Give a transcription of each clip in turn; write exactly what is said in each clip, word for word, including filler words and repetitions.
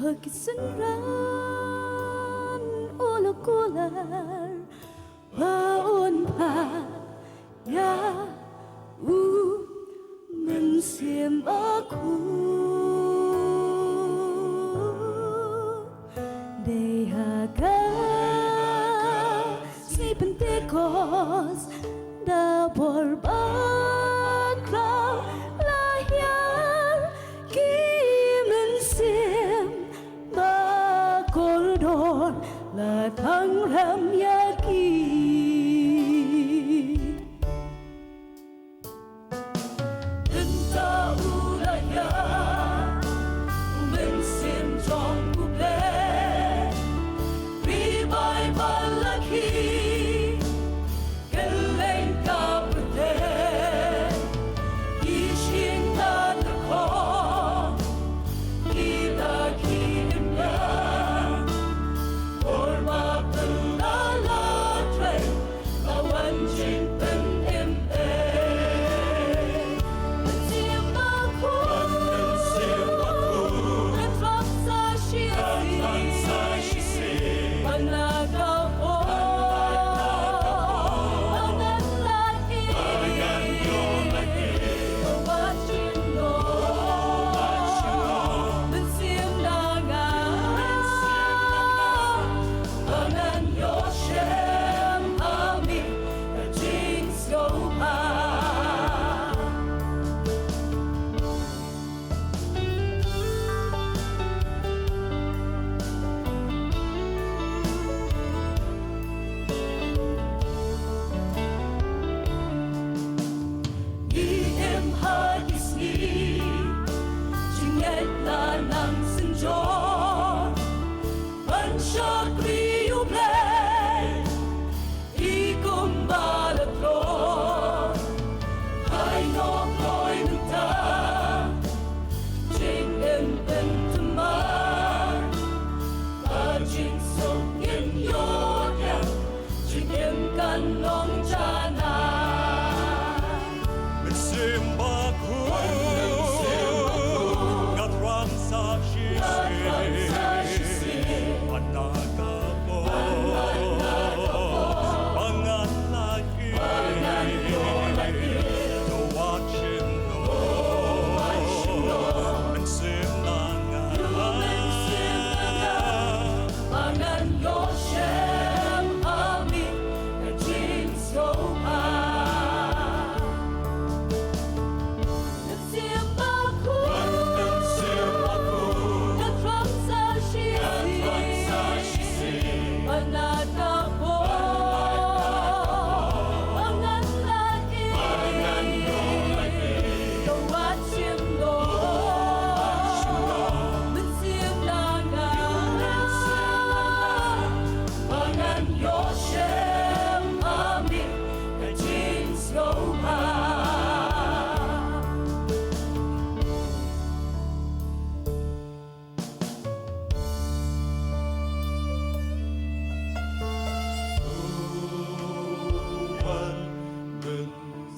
Ha ki synran u la kular ba un phah ïa u Mynsiem Bakhuid. Dei ha ka sngi Pentekost da bor bakhraw la hiar ki mynsiem ba kordor la thang rhem ïa ki. Mynta u la ïa u Mynsiem jong u Blei, ri bai ba la ki, kylleng ka pyrthei, ki shim ka dkhot, ki da ki im ïa, bor ba pynda la trei, la wan jingpynim eh. Mynsiem Bakhuid, Mynsiem Bakhuid, ka thrang sa shisien, ka thrang sa shisien, ba na ka por, ba ngan la ïoh, ba ngan ïoh la ïoh, ka wat jingdon, ka wat jingdon, Mynsiem na nga, Mynsiem na nga. Ba ngan ïoh shem ha me ka jingsngewbha. Ngi im ha ki sngi jingngeit la nang synjor ban shakri U Blei, i kumba la kloi, hai noh kloi mynta jingim pynthymmai, ba jingsuk ngin ïoh ïa, jingim kan long janai. Mynsiem Bakhuid, Mynsiem Bakhuid, ka thrang sa shisien, ka thrang sa shisien, ba na ka por, ba na ka por, ba ngan la ïoh, ba ngan ïoh la ïoh, to wat shim noh, to wat shim noh, Mynsiem na nga, Mynsiem na nga. Ba ngan ïoh shem ha me ka jingsngewbha. Mynsiem Bakhuid, Mynsiem Bakhuid, ka thrang sa shisien, ka thrang sa shisien, ba na ka por, ba ngan la ïoh, ba ngan ïoh la ïoh, to wat shim noh, to wat shim noh, Mynsiem na nga, Mynsiem na nga. Ba ngan ïoh shem ha me ka jingsngewbha.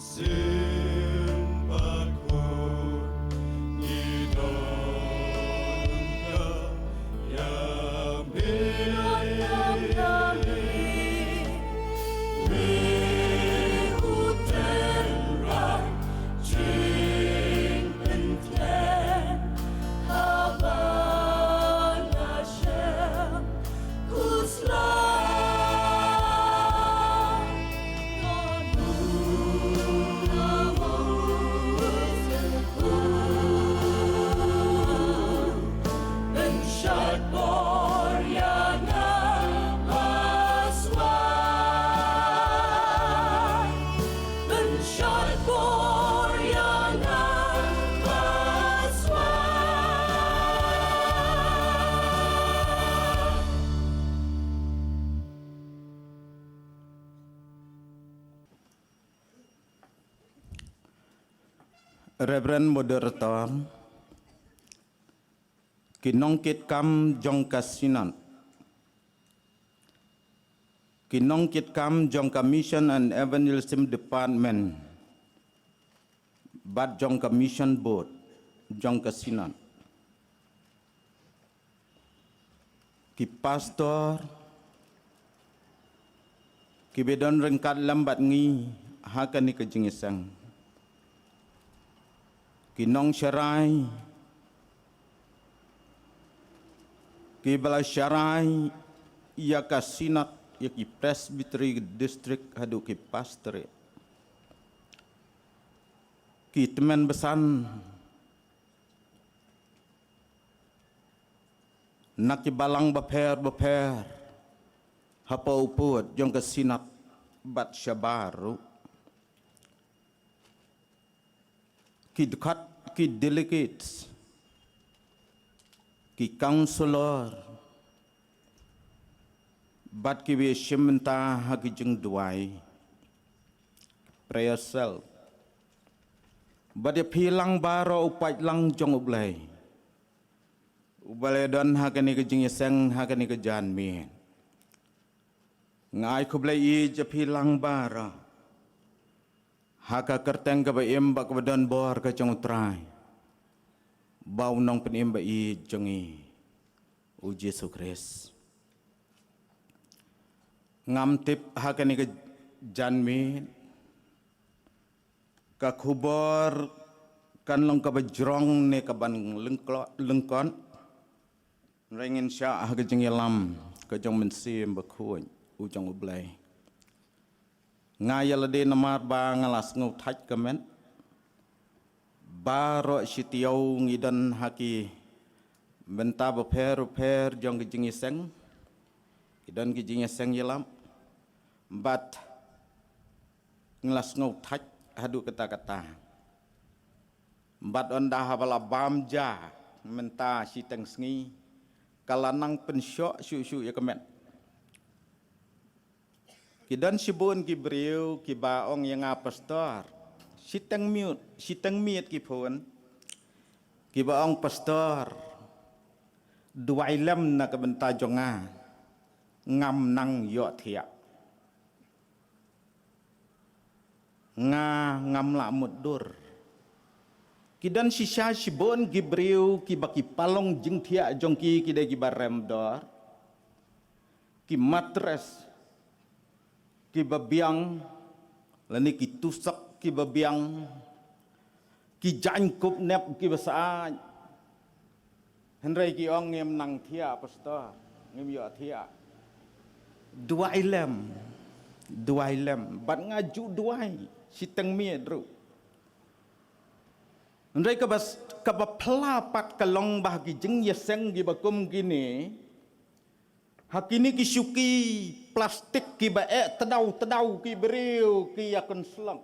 Mynsiem Bakhuid, ngi donkam ïa me. Me u tynrai jingpynkhlaiñ haba nga shem khuslai. Pynshait bor ïa nga Baswai. Pynshait bor ïa nga Baswai. Reverend Moderator, ki nongkitkam jong ka Synod, ki nongkitkam jong ka Mission and Evangelism Department, bad jong ka Mission Board jong ka Synod, Ki pastor, ki ba don ryngkat lem bad ngi ha kane ka jingïaseng. Ki nongsharai, ki ba la sharai ïa ka synod, ïa ki presbytery district haduh ki pastorate. Ki tymmen basan na ki balang bapher bapher hapoh u pud jong ka synod bad shabar ruh. Ki dkhot, ki delegates, ki councillor, bad ki ba shim bynta ha ki jingduwai. Prayer cell. Bad ïa phi lang baroh u paidlang jong U Blei, u ba la don ha kane ka jingïaseng, ha kane ka janmiet. Nga ai khublei ïa phi lang baroh ha ka kyrteng ka ba im bad ka ba don bor ka jong U Trai bad U Nongpynim ba ïeit jong ngi, U Jisu Khrist. Ngam tip ha kane ka janmiet ka khubor kan long ka ba jrong ne ka ban lyngklo-, lyngkot. Hynrei ngin shah ha ka jingïalam ka jong u Mynsiem Bakhuid u jong U Blei. Nga ïa lade namar ba nga la sngewthait ka met. Baroh shi taïew ngi don ha ki bynta bapher bapher jong ki jingïaseng. Ki don ki jingïaseng ïalap. Bad nga la sngewthait haduh katta katta. Bad ynda haba la bam ja mynta shiteng sngi, ka la nang pynshoh shuh shuh ïa ka met. Ki don shibun ki briew ki ba ong ïa nga pastor. Shiteng miet, shiteng miet ki phone. Ki ba ong pastor, duwai lem na ka bynta jong nga. Ngam nang ïohthiah. Nga ngam lah mutdur. Ki don shisha shibun ki briew ki ba ki palong jingthiah jong ki ki dei ki ba rem dor. Ki mattress ki ba biang, lane ki tusok ki ba biang, ki jaiñkup nep ki ba sah. Hynrei ki ong ngim nang thiah pastor, ngim ïohthiah. Duwai lem, duwai lem, bad nga ju duwai shiteng miet ruh. Hynrei ka ba s-, ka ba phylla pat ka long ba ha ki jingïaseng ki ba kum kine, ha kine ki shuki plastik ki ba eh tdaw tdaw ki briew ki ïa kynslok.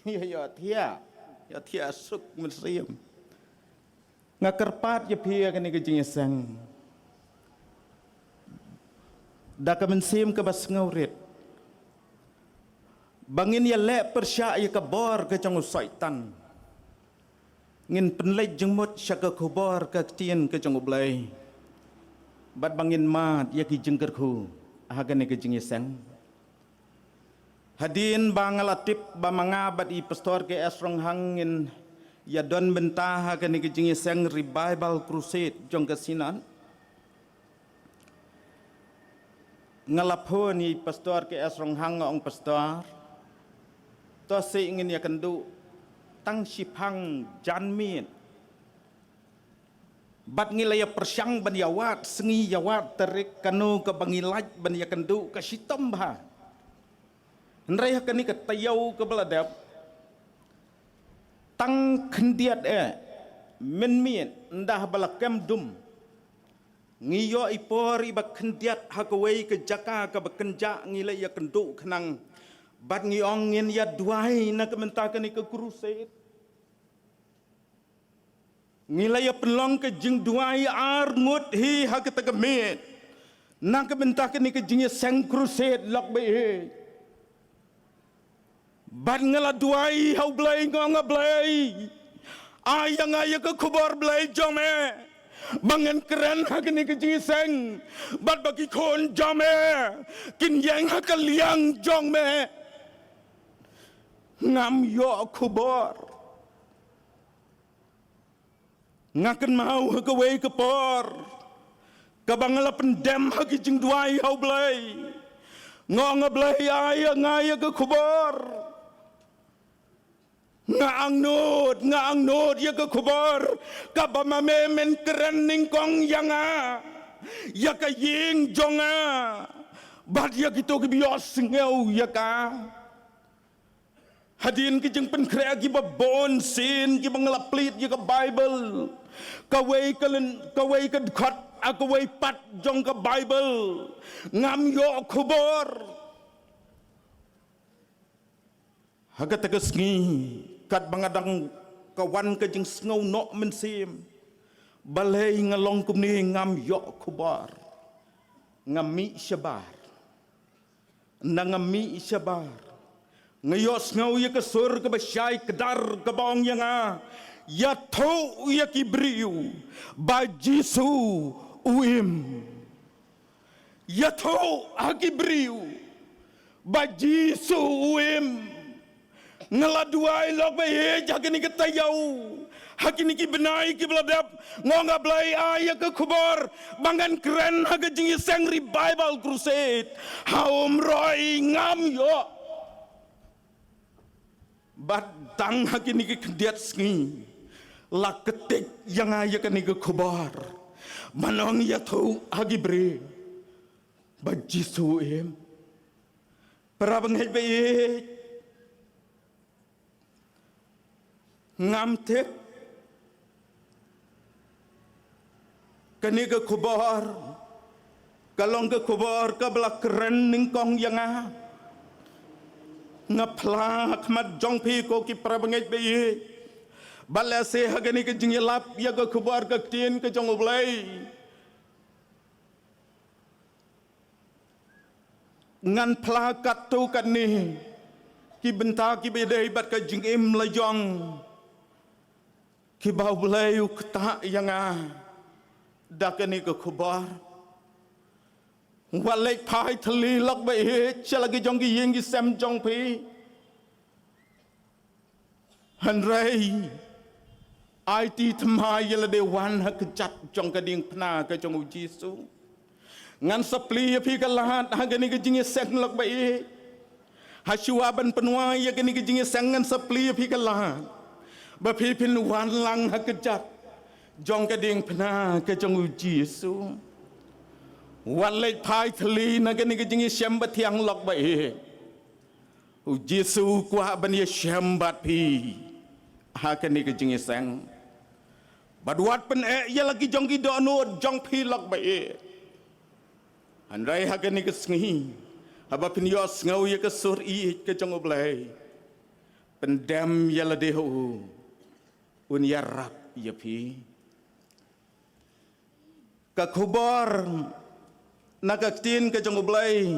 Ïa, ïohthiah, ïohthiah suk mynsiem. Nga kyrpad ïa phi ha kane ka jingïaseng da ka mynsiem ka ba sngewrit, ba ngin ïaleh pyrshah ïa ka bor ka jong u Soitan. Ngin pynleit jingmut sha ka khubor ka ktien ka jong U Blei. Bad ba ngin mad ïa ki jingkyrkhu ha kane ka jingïaseng. Hadien ba nga la tip ba ma nga bad i Pastor K S Ronghang ngin ïa don bynta ha kane ka jingïaseng Revival Crusade jong ka Synod. Nga la phone ïa i Pastor K S Ronghang, nga ong pastor, to seh ngin ïa kynduh tang shiphang janmiet. Bad ngi la ïa pyrshang ban ïa wad sngi ïa wad tarik, kano ka ba ngi lait ban ïa kynduh ka shitom bha. Hynrei ha kane ka taïew ka ba la dep, tang khyndiat eh mynmiet ynda ba la kem dum, ngi ïoh i por i ba khyndiat ha kawei ka jaka ka ba kynjah ngi la ïa kynduh khnang. Bad ngi ong ngin ïa duwai na ka bynta kane ka crusade. Ngi la ïa pynlong ka jingduwai ar ngut hi ha kata ka miet na ka bynta kane ka jingïaseng crusade lok ba hi. Bad nga la duwai ha U Blei, nga ong, A Blei, ai ïa nga ïa ka khubor Blei jong me ba ngan kren ha kane ka jingïaseng, bad ba ki khun jong me kin ïeng ha ka liang jong me. Ngam ïoh khubor. Nga kynmaw ha kawei ka por, Kaba nga la pyndem ha ki jingduwai ha U Blei. Nga ong, A Blei, ai ïa nga ïa ka khubor. Nga angnud, nga angnud ïa ka khubor kaba ma me men kren nyngkong ïa nga, ïa ka ïing jong nga, bad ïa kito kiba ïohsngew ïa ka. Hadien ki jingpynkhreh kiba bun sien kiba nga la plied ïa ka Baibl, kawei ka lyn, kawei ka dkhot, ha kawei pat jong ka Baibl, ngam ïoh khubor. Ha kata ka sngi, katba nga dang ka wan ka jingsngew noh mynsiem, balei nga long kumne, ngam ïoh khubor. Nga mih shabar. Nda nga mih shabar, nga ïohsngew ïa ka sur kaba shai kdar kaba ong ïa nga, ïathuh ïa ki briew ba Jisu u im. Ïathuh ha ki briew ba Jisu u im. Nga la duwai lok ba ïeit ha kine ki taïew, ha kine ki bnai kiba la dep. Nga ong, A Blei, ai ïa ka khubor ba ngan kren ha ka jingïaseng Revival Crusade ha Umroi, ngam ïoh. Bad tang ha kine ki khyndiat sngi la ktik ïa nga ïa kane ka khubor ban ong, ïathuh ha ki briew ba Jisu u im. Para bangeit ba ïeit, ngam tip kane ka khubor ka long ka khubor kaba la kren nyngkong ïa nga. Nga phla ha khmat jong phi, ko ki para bangeit ba ïeit, bad lehse ha kane ka jingïalap ïa ka khubor ka ktien ka jong U Blei, ngan phla katto katne ki bynta kiba ïadei bad ka jingim la jong kiba U Blei u ktah ïa nga da kane ka khubor. Wat leit phai thylli lok ba ïeit sha la ki jong ki ïing ki sem jong phi. Hynrei aiti thma ïa lade, wan ha kjat jong ka diengphna ka jong U Jisu. Ngan sa plie ïa phi ka lad ha kane ka jingïaseng lok ba ïeit. Hashwa ban pynwai ïa kane ka jingïaseng ngan sa plie ïa phi ka lad ba phi phin wan lang ha kjat jong ka diengphna ka jong U Jisu. Wat leit phai thylli na kane ka jingïashem ba thiang lok ba ïeit. U Jisu u kwah ban ïashem bad phi ha kane ka jingïaseng. Bad wat pyneh ïa la ki jong ki dohnud jong phi lok ba ïeit. Hynrei ha kane ka sngi, haba phin ïohsngew ïa ka sur ïeit ka jong U Blei, pyndem ïa lade ha u, un ïarap ïa phi. Ka khubor na ka ktien ka jong U Blei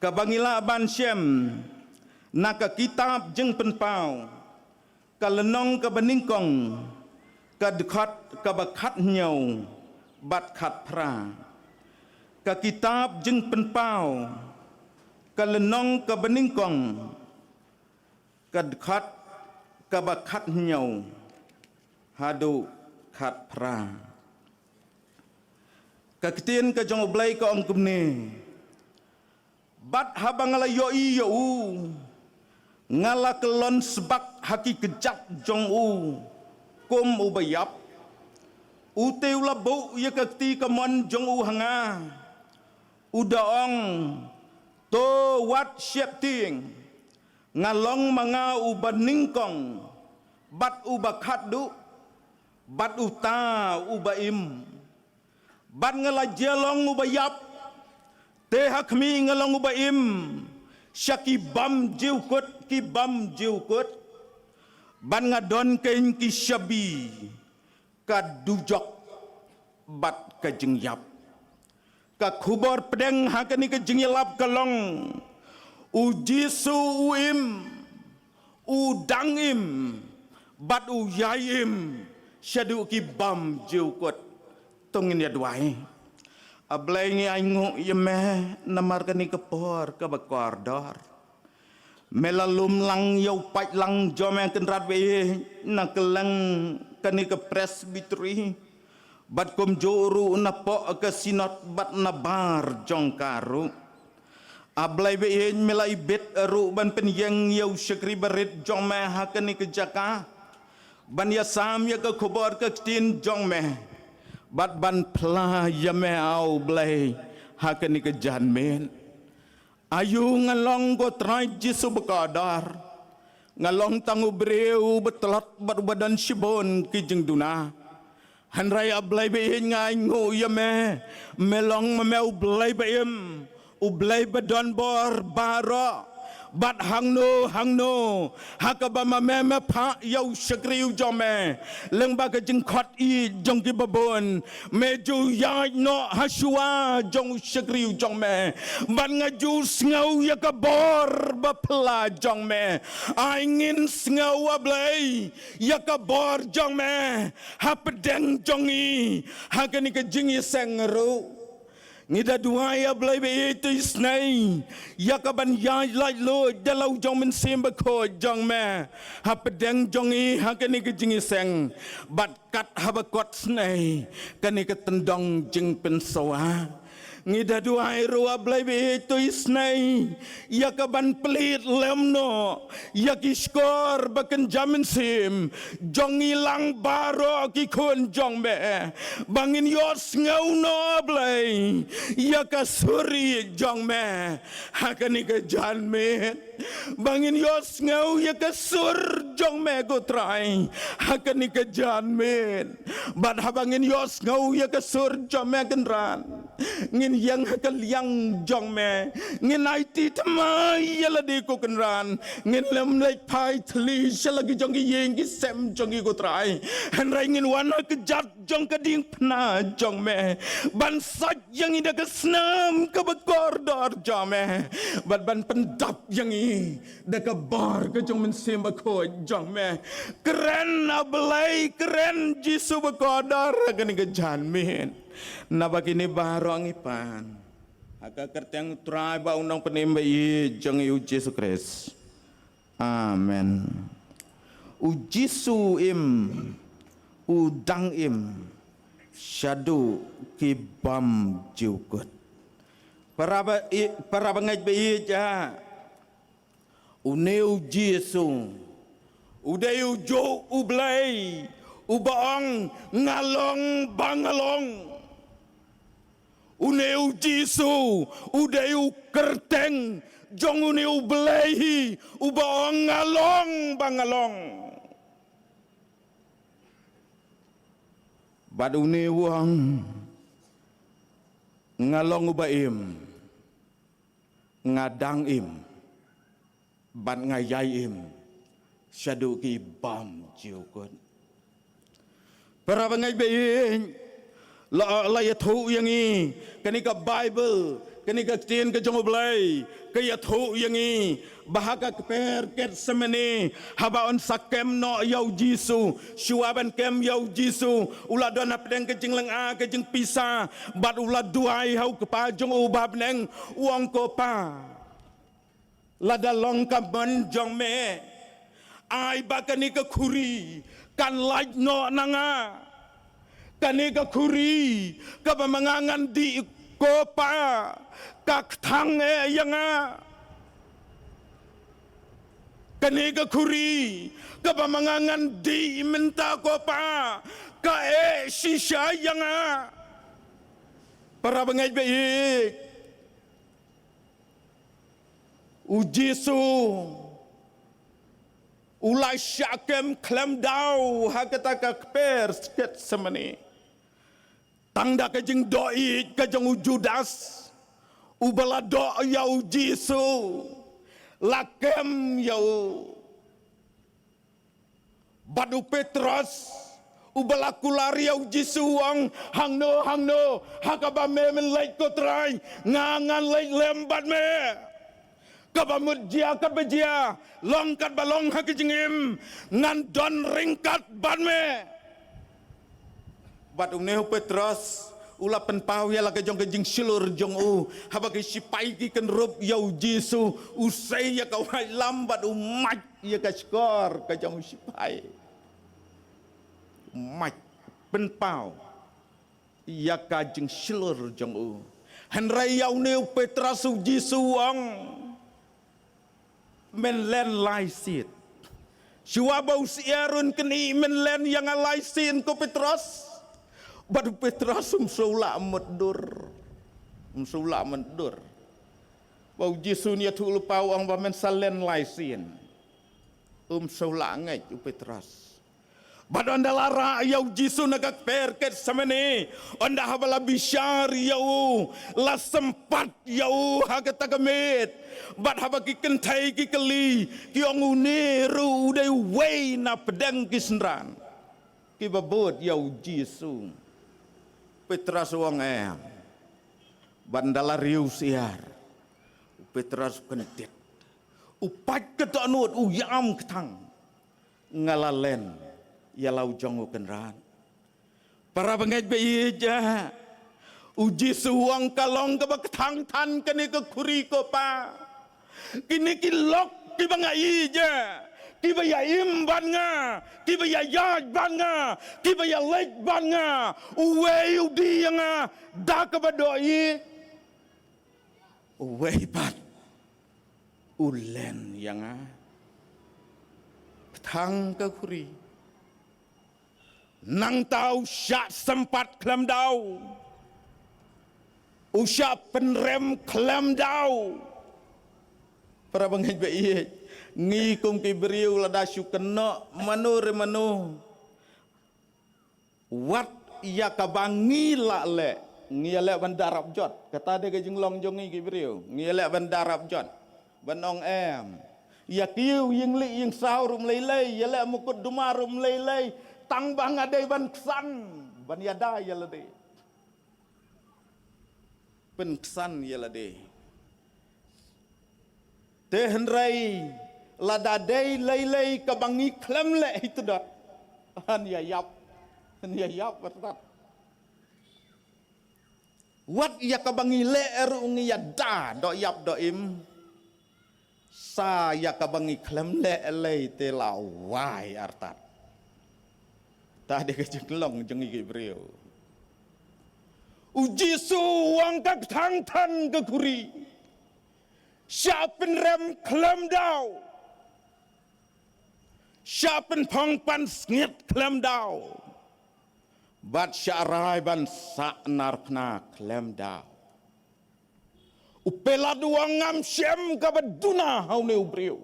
kaba ngi lah ban shem na ka kitab Jingpynpaw, ka lynnong kaba nyngkong, ka dkhot kaba khathynñiew bad khatphra. Ka kitab Jingpynpaw, ka lynnong kaba nyngkong, ka dkhot kaba khathynñiew haduh khatphra. Ka ktien ka jong U Blei ka ong kumne: Bad haba nga la ïohi ïa u, nga la kyllon sbak ha ki kjat jong u kum uba ïap. Ute u la buh ïa ka kti kamon jong u ha nga, u da ong, To wat sheptieng, nga long ma nga uba nyngkong bad uba khatduh bad uta uba im. Bad nga la jia long uba ïap, te ha khmih nga long uba im sha ki bymjukut ki bymjukut. Bad nga don kein ki shabi ka dujok bad ka jingïap. Ka khubor pdeng ha kane ka jingïalap ka long, U Jisu u im, u dang im, bad u ïai im shaduh ki bymjukut. To ngin ïa duwai. A Blei, ngi ainguh ïa me namar kane ka por kaba kordor. Me la lum lang ïa u paidlang jong me, Kynrad, bad na kylleng kane ka presbytery. Bad kumjuh ruh napoh ka synod bad nabar jong ka ruh. A Blei ba ïeit, me la ibit ruh ban pynïeng ïa u shakri barit jong me ha kane ka jaka, ban ïasam ïa ka khubor ka ktien jong me, bad ban phla ïa me, A Blei, ha kane ka janmiet. Aïu nga long, ko Trai Jisu ba kordor? Nga long tang u briew ba tlot bad uba don shibun ki jingduna. Hynrei A Blei ba ïeit, nga ainguh ïa me, me long ma me U Blei ba im, U Blei ba don bor baroh. Bad hangno hangno ha kaba ma me me phah ïa u shakri jong me lyngba ka jingkhot ïeit jong kiba bun, me ju ïaid noh ha shuwa jong u shakri jong me. Bad nga ju sngew ïa ka bor ba phylla jong me. Ai ngin sngew, A Blei, ïa ka bor jong me hapdeng jong ngi ha kane ka jingïaseng ruh. Ngi da duwai, A Blei ba ïeit, to isynei ïa ka ban ïaid laitluid da la u jong Mynsiem Bakhuid jong me hapdeng jong ngi ha kane ka jingïaseng. Bad kat haba kot snei kane ka tyndong jingpynsawa, ngi da duwai ruh, A Blei ba ïeit, to isynei ïa ka ban plie lem noh ïa ki shkor ba kynja mynsiem jong ngi lang baroh ki khun jong me, ba ngin ïohsngew noh, A Blei, ïa ka sur ïeit jong me ha kane ka janmiet. Ba ngin ïohsngew ïa ka sur jong me, ko Trai, ha kane ka janmiet. Bad haba ngin ïohsngew ïa ka sur jong me, Kynrad, ngin ïeng ha ka liang jong me. Ngin aiti thymmai ïa lade, ko Kynrad. Ngin leit phai thylli sha la ki jong ki ïing ki sem jong ngi, ko Trai. Hynrei ngin wan ha ka kjat jong ka diengphna jong me, ban sait ïa ngi da ka snam kaba kordor jong me, bad ban pyndap ïa ngi da ka bor ka jong u Mynsiem Bakhuid jong me. Kren, A Blei, kren, Jisu ba kordor, ha kane ka janmiet. Naba kine baroh ngi pan ha ka kyrteng u Trai bad u Nongpynim ba ïeit jong ngi, U Jisu Khrist. Amen. U Jisu im, u dang im, shaduh ki bym ju kut. Para ba i-, para bangeit ba ïeit, ah, une U Jisu u dei ujuh U Blei uba ong, nga long ba nga long. Une U Jisu u dei u kyrteng jong une U Blei hi uba ong, nga long ba nga long. Bad une u ong, nga long uba im, nga dang im, bad nga ïai im shaduh ki bym ju kut. Para bangeit ba ïeit, la, la ïathuh ïa ngi, kane ka Baibl, kane ka ktien ka jong U Blei, ka ïathuh ïa ngi ba ha ka kper Gethsemane, haba un sa kem noh ïa U Jisu, shuwa ban kem ïa U Jisu, u la don hapdeng ka jinglynga ka jingpisa, bad u la duwai ha u Kpa jong u uba ha bneng, u ong, ko Pa, lada long ka mon jong me, ai ba kane ka khuri kan lait noh na nga. Kane ka khuri kaba ma nga ngan dih, ko Pa, ka kthang eh ïa nga. Kane ka khuri kaba ma nga ngan dih mynta, ko Pa, ka eh shisha ïa nga. Para bangeit ba ïeit, U Jisu u la shah kem khlem daw ha kata ka kper Gethsemane. Tang da ka jingdoh ïeit ka jong u Judas, uba la doh ïa U Jisu, la kem ïa u. Bad u Petros, uba la kular ïa U Jisu, u ong, hangno hangno ha kaba me men leit, ko Trai, nga ngan leit lem bad me. Kaba mut jia katba jia, long katba long ha ka jingim, ngan don ryngkat bad me. Bad une u Petros u la pynpaw ïa la ka jong ka jingshlur jong u, haba ki shipai ki kynrup ïa U Jisu, u sei ïa ka waitlam bad u mait ïa ka shkor ka jong u shipai. Mait, pynpaw. ïa ka jingshlur jong u. Hynrei ïa une u Petros u Jisu u ong, men len lai sit. Shuwa ba u syiar un kynnoh men len ïa nga lai sit ko Petros. Bad u Petros um shu lah mutdur. Um shu lah mutdur. Ba u Jisu un ïathuh lypa u ong ba men sa len lai sit. Um shu lah ngeit u Petros. Bad ynda la rah ïa u Jisu na ka kper Gethsemane, ynda haba la bishar ïa u, la sympat ïa u ha kata ka miet. Bad haba ki kynthei ki kylli, ki ong une ruh u dei uwei na pdeng ki synran kiba bud ïa u Jisu. Petros u ong em. Bad ynda la riew syiar, u Petros u kyndit. U pait ka dohnud, u ïam kthang. Nga la len ïa la u jong u Kynrad. Para bangeit ba ïeit, u Jisu u ong ka long kaba kthang than kane ka khuri ko Pa. Kine ki lok kiba nga ïeit, kiba ïa im bad nga, kiba ïa ïaid bad nga, kiba ïa leit bad nga. Uwei u die ïa nga da kaba doh ïeit. Uwei pat u len ïa nga. Kthang ka khuri. Nangta u shah sympat khlem daw. U shah pynrem khlem daw. Para bangeit ba ïeit, ngi kum ki briew lada shu kynnoh mano re mano, wat ïa kaba ngi lah leh, ngi ïaleh ban da rap jot. Kata dei ka jinglong jong ngi ki briew, ngi ïaleh ban da rap jot. Ban ong em, ïa kiew ïing lieh ïing saw ruh ym lei lei, ïaleh mukut duma ruh ym lei lei. Tang ba nga dei ban ksan, ban ïada ïa lade. Pynksan ïa lade. Te hynrei lada dei lei lei kaba ngi khlem leh hi tudot, han ïa ïap, han ïa ïap artat. Wat ïa kaba ngi leh ruh ngi ïada doh ïap doh im. Sa ïa kaba ngi khlem leh lei te la wai artat. Ta dei ka jinglong jong ngi ki briew. U Jisu u ong ka kthang than ka khuri. Shah pynrem khlem daw. Shah pynphong pansngiat khlem daw. Bad shah rai ban sah narphna khlem daw. U Pilat u ong ngam shem kaba duna ha une u briew.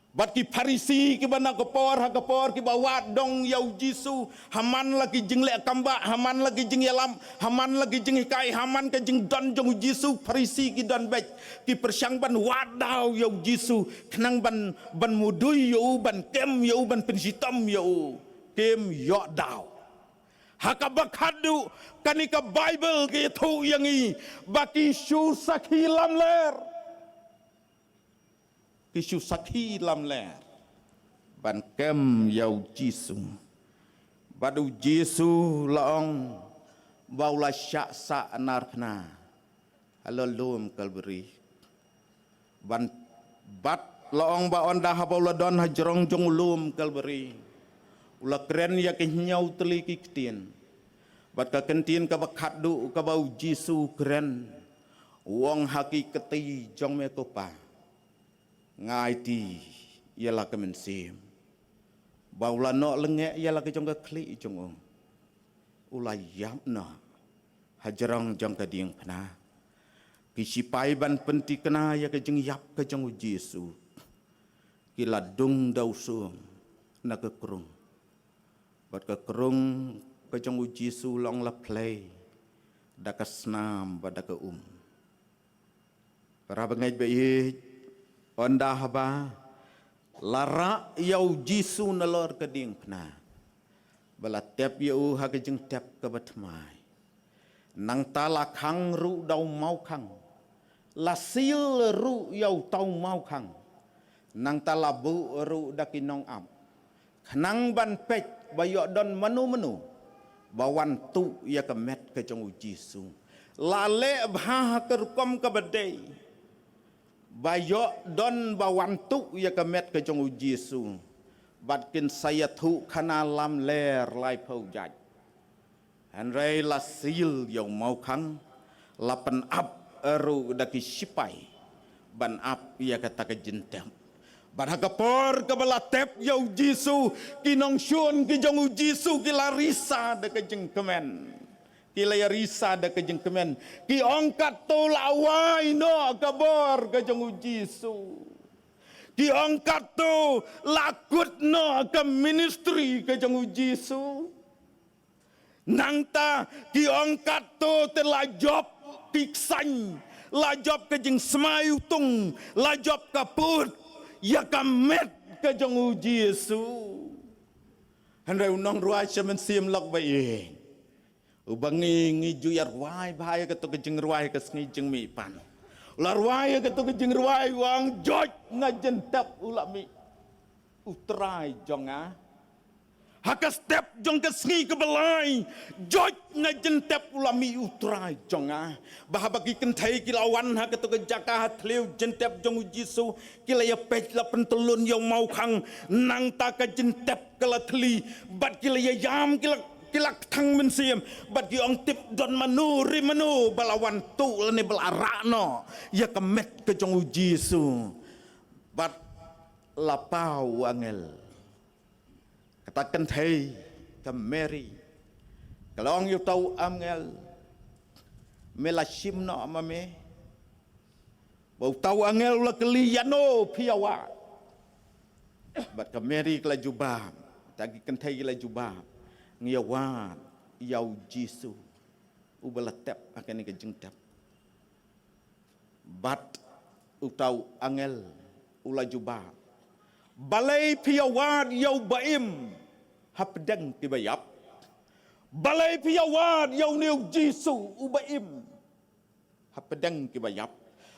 Bad ki Pharisi kiba na ka por ha ka por kiba wad dong ïa u Jisu, ha man la ki jingleh kambah, ha man la ki jingïalam, ha man la ki jinghikai, ha man ka jingdon jong u Jisu, Pharisi ki don beit, ki pyrshang ban wad daw ïa u Jisu, khnang ban, ban mudui ïa u, ban kem ïa u, ban pynshitom ïa u, kim ïoh daw. Ha kaba khatduh, kane ka Baibl ka ïathuh ïa ngi ba ki shu sakhi lamler. Ki shu sakhi lamler ban kem ïa u Jisu. Bad u Jisu la ong ba u la shah sah narphna ha la lum Kalbari. Ban, bad la ong ba ynda haba u la don ha jrong jong u lum Kalbari, u la kren ïa ki hynñiew tylli ki ktien. Bad ka kyntien kaba khatduh kaba u Jisu u kren, u ong ha ki kti jong me ko Pa, nga aiti ïa la ka mynsiem. Ba u la noh lyngeh ïa la ka jong ka khlieh jong u. U la ïap noh ha jrong jong ka diengphna. Ki sipai ban pynthikna ïa ka jingïap ka jong u Jisu, ki la dung da u sum na ka krung. Bad ka krung ka jong u Jisu la ong la phlei da ka snam bad da ka um. Para bangeit ba ïeit, ynda haba la rah ïa u Jisu nalor ka diengphna, ba la tep ïa u ha ka jingtep kaba thymmai. Nangta la khang ruh da u mawkhang, la sil ruh ïa uta u mawkhang. Nangta la buh ruh da ki nongap, khnang ban peit ba ïoh don mano mano ba wan tuh ïa ka met ka jong u Jisu. La leh bha ha ka rukom kaba dei ba ïoh don ba wan tuh ïa ka met ka jong u Jisu. Bad kin sa ïathuh khana lamler laiphew jait. Hynrei la seal ïa u mawkhang, la pynap ruh da ki shipai ban ap ïa kata ka jingtep. Bad ha ka por kaba la tep ïa u Jisu, ki nongshun ki jong u Jisu ki la risa da ka jingkmen. Ki la ïa risa da ka jingkmen. Ki ong katto la wai noh ka bor ka jong u Jisu. Ki ong katto la kut noh ka ministry ka jong u Jisu. Nangta ki ong katto te la jop ki ksain, la jop ka jingsmai utung, la jop ka put ïa ka met ka jong u Jisu. Hynrei u nongrwai sha mynsiem lok ba ïeit, uba ngi ngi ju ïa rwai bha ïa kato ka jingrwai ka sngi jingmihpat. U la rwai ïa kato ka jingrwai, u ong, joit nga jintep u la mih u Trai jong nga. Ha ka step jong ka sngi kaba lai, joit nga jintep u la mih u Trai jong nga. Ba haba ki kynthei ki la wan ha kato ka jaka ha thliew jintep jong u Jisu, ki la ïa peit la pyntyllun ïa u mawkhang, nangta ka jintep ka la thli, bad ki la ïa ïam, ki la ki la kthang mynsiem, bad ki ong, tip don mano re mano ba la wan tuh lane ba la rah noh ïa ka met ka jong u Jisu. Bad la paw u angel. Kata ka kynthei ka Mary ka la ong ïa uta u angel, me la shim noh ma me? Bad uta u angel u la kylli, ïano phi ïa wad? Bad ka Mary ka la jubab, kata ki kynthei ki la jubab, ngi ïa wad ïa u Jisu uba la tep ha kane ka jingtep. Bad uta u angel u la jubab, balei phi ïa wad ïa uba im hapdeng kiba ïap? Balei phi ïa wad ïa une u Jisu uba im hapdeng kiba ïap?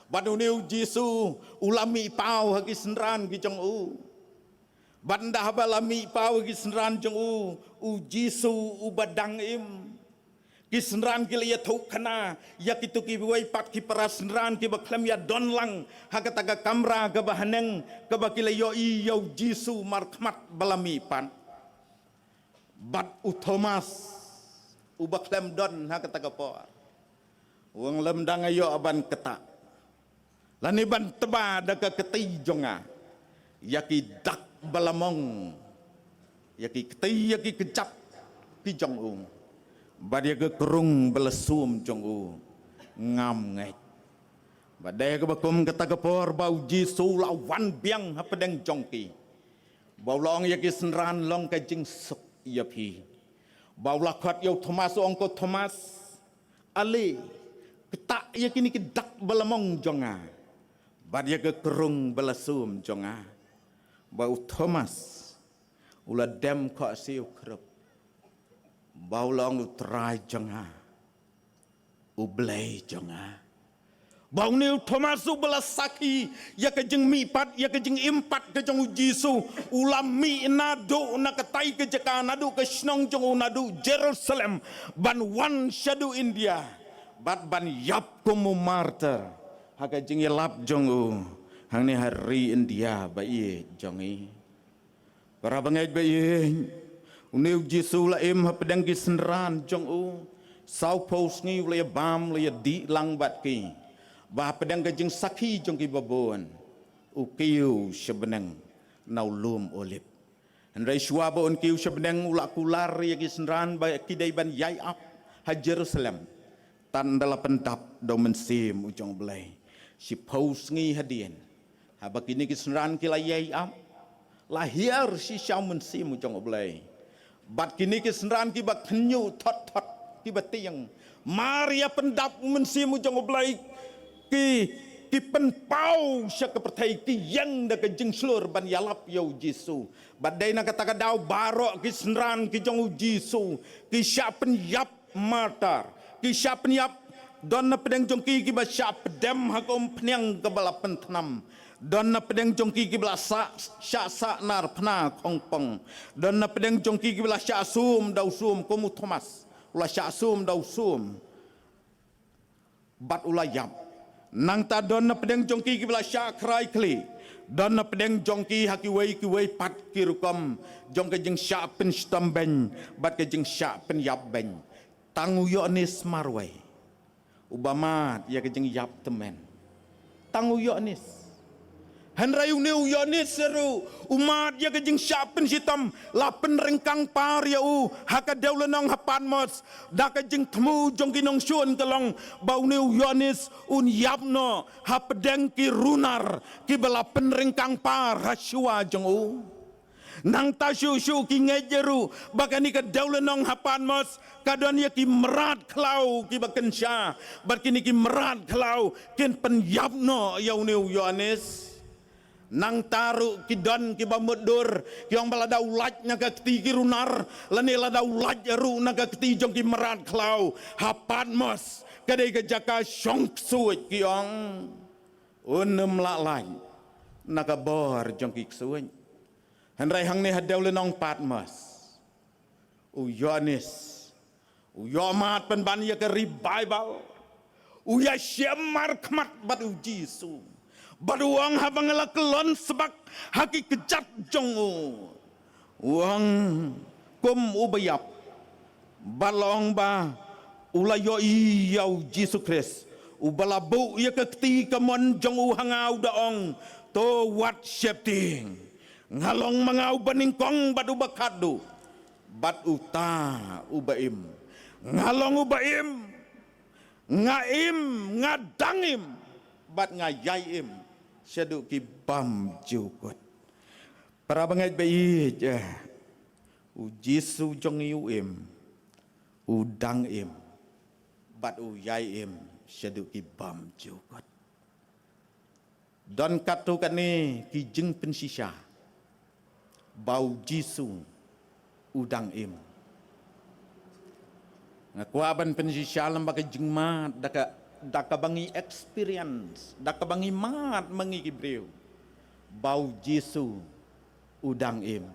Bad une u Jisu u la mih paw ha ki synran ki jong u. Bad ynda haba la mih paw ha ki synran jong u, u Jisu uba dang im, ki synran ki la ïathuh khana ïa kito kiwei pat ki para synran kiba khlem ïa don lang ha kata ka kamra kaba haneng, kaba ki la ïohi ïa u Jisu markhmat ba la mih pat. Bad u Thomas uba khlem don ha kata ka por, u ong, lymda nga ïoh ban ktah lane ban tba da ka kti jong nga ïa ki dak ba la mong, ïa ki kti, ïa ki kjat ki jong u, bad ïa ka krung ba la sum jong u, ngam ngeit. Bad dei kaba kum kata ka por ba u Jisu u la wan biang hapdeng jong ki, ba u la ong ïa ki synran, long ka jingsuk ïa phi. Ba u la khot ïa u Thomas, u ong, ko Thomas, ale, ktah ïa kine ki dak ba la mong jong nga, bad ïa ka krung ba la sum jong nga. Ba u Thomas u la dem khohsiew khrup, ba u la ong, u Trai jong nga, u Blei jong nga. Ba une u Thomas uba la sakhi ïa ka jingmihpat, ïa ka jingimpat ka jong u Jisu, u la mih naduh na katai ka jaka, naduh ka shnong jong u, naduh Jerusalem, ban wan shaduh India, bad ban ïap kum u martyr ha ka jingïalap jong u hangne ha ri India ba ïeit jong ngi. Para bangeit ba ïeit, une u Jisu u la im hapdeng ki synran jong u. Sawphew sngi u la ïa bam, u la ïa dih lang bad ki. Ba hapdeng ka jingsakhi jong ki babun, u kiew sha bneng na u lum Olib. Hynrei shuwa ba un kiew sha bneng, u la kular ïa ki synran ba ki dei ban ïai ap ha Jerusalem, tad ynda la pyndap da u Mynsiem u jong U Blei. Shiphew sngi hadien, haba kine ki synran ki la ïai ap, la hiar shisha u Mynsiem u jong U Blei. Bad kine ki synran kiba khynñiuh thot thot, kiba tieng, mar ïa pyndap u Mynsiem u jong U Blei, ki, ki pynpaw sha ka pyrthei, ki ïeng da ka jingshlur ban ïalap ïa u Jisu. Bad dei na kata ka daw baroh ki synran ki jong u Jisu ki shah pynïap martyr, ki shah pynïap. Don na pdeng jong ki kiba shah pdem ha ka umphniang kaba la pynthnam. Don na pdeng jong ki kiba la sah, shah sah nar phna khongpong. Don na pdeng jong ki kiba la shah sum da u sum kum u Thomas, u la shah sum da u sum bad u la ïap. Nangta don na pdeng jong ki kiba la shah khrai khlieh. Don na pdeng jong ki ha kiwei kiwei pat ki rukom jong ka jingshah pynshitom beiñ bad ka jingshah pynïap beiñ. Tang u Ïoannis marwei uba mad ïa ka jingïap tymmen. Tang u Ïoannis. Hynrei une u Ïoannis ruh u mad ïa ka jingshah pynshitom, la pynryngkang par ïa u ha ka dewlynnong ha Patmos. Da ka jingthmu jong ki nongshun ka long ba une u Ïoannis un ïap noh hapdeng ki runar kiba la pynryngkang par ha shuwa jong u. Nangta shuh shuh ki ngeit ruh ba kane ka dewlynnong ha Patmos ka don ïa ki mrad khlaw kiba kynsha, bad kine ki mrad khlaw kin pynïap noh ïa une u Ïoannis. Nangta ruh ki don kiba mutdur, ki ong ba lada u lait na ka kti ki runar, lane lada u lait ruh na ka kti jong ki mrad khlaw ha Patmos, ka dei ka jaka shong ksuid, ki ong. Un ym lah lait na ka bor jong ki ksuid. Hynrei hangne ha dewlynnong Patmos, u Ïoannis u ïoh mad pynban ïa ka revival. U ïashem markhmat bad u Jisu, bad u ong, haba nga la kyllon sbak ha ki kjat jong u, u ong kum uba ïap. Bad la ong ba u la ïohi ïa u Jisu Khrist uba la buh ïa ka kti kamon jong u ha nga, u da ong, to wat sheptieng. Nga long ma nga uba nyngkong bad uba khatduh, bad uta uba im. Nga long uba im, nga im, nga dang im, bad nga ïai im shaduh ki bymjukut. Para bangeit ba ïeit, eh, u Jisu jong ngi u im, u dang im, bad u ïai im shaduh ki bymjukut. Don katto katne ki jingpynshisha ba u Jisu u dang im. Nga kwah ban pynshisha lem bad ka jingmad da ka, da kaba ngi experience, da kaba ngi mad ma ngi ki briew, ba u Jisu u dang im.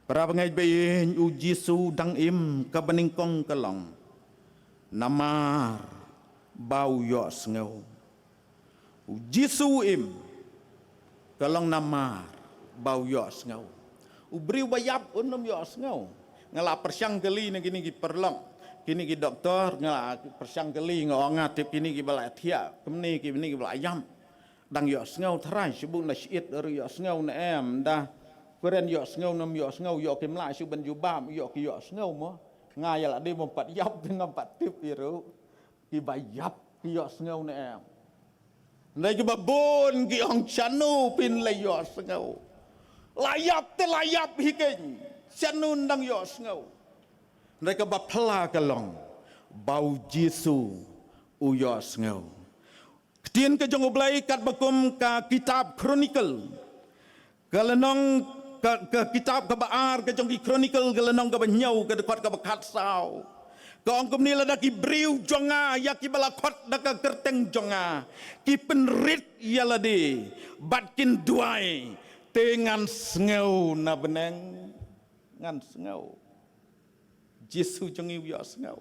Para bangeit ba ïeit, u Jisu u dang im, kaba nyngkong ka long namar ba u ïohsngew. U Jisu u im, ka long namar ba u ïohsngew. U briew ba ïap un ym ïohsngew. Nga la pyrshang kylli na kine ki paralok, kine ki doktor, nga la pyrshang kylli, nga ong, nga tip kine kiba la thiah kumne, kine kiba la ïap dang ïohsngew, tharai shu buh na shyiet ruh ïohsngew ne em, da kren ïohsngew ne ym ïohsngew, ïoh kim lah shu ban jubab, ïoh ki ïohsngew mo. Nga ïa lade bym pat ïap te ngam pat tip ïa ruh. Kiba ïap ki ïohsngew ne em. Hynrei kiba bun ki ong, shano phin leit ïohsngew? La ïap te la ïap hi keiñ, shano dang ïohsngew? Hynrei kaba phylla ka long ba u Jisu u ïohsngew. Ktien ka jong U Blei katba kum ka kitab Chronicle, ka lynnong, ka, ka kitab kaba ar ka jong ki Chronicle, ka lynnong kaba hynñiew, ka dkhot kaba khatsaw, ka ong kumne, lada ki briew jong nga ïa kiba la khot da ka kyrteng jong nga ki pynrit ïa lade bad kin duwai, te ngan sngew na bneng. Ngan sngew. Jisu jong ngi u ïohsngew.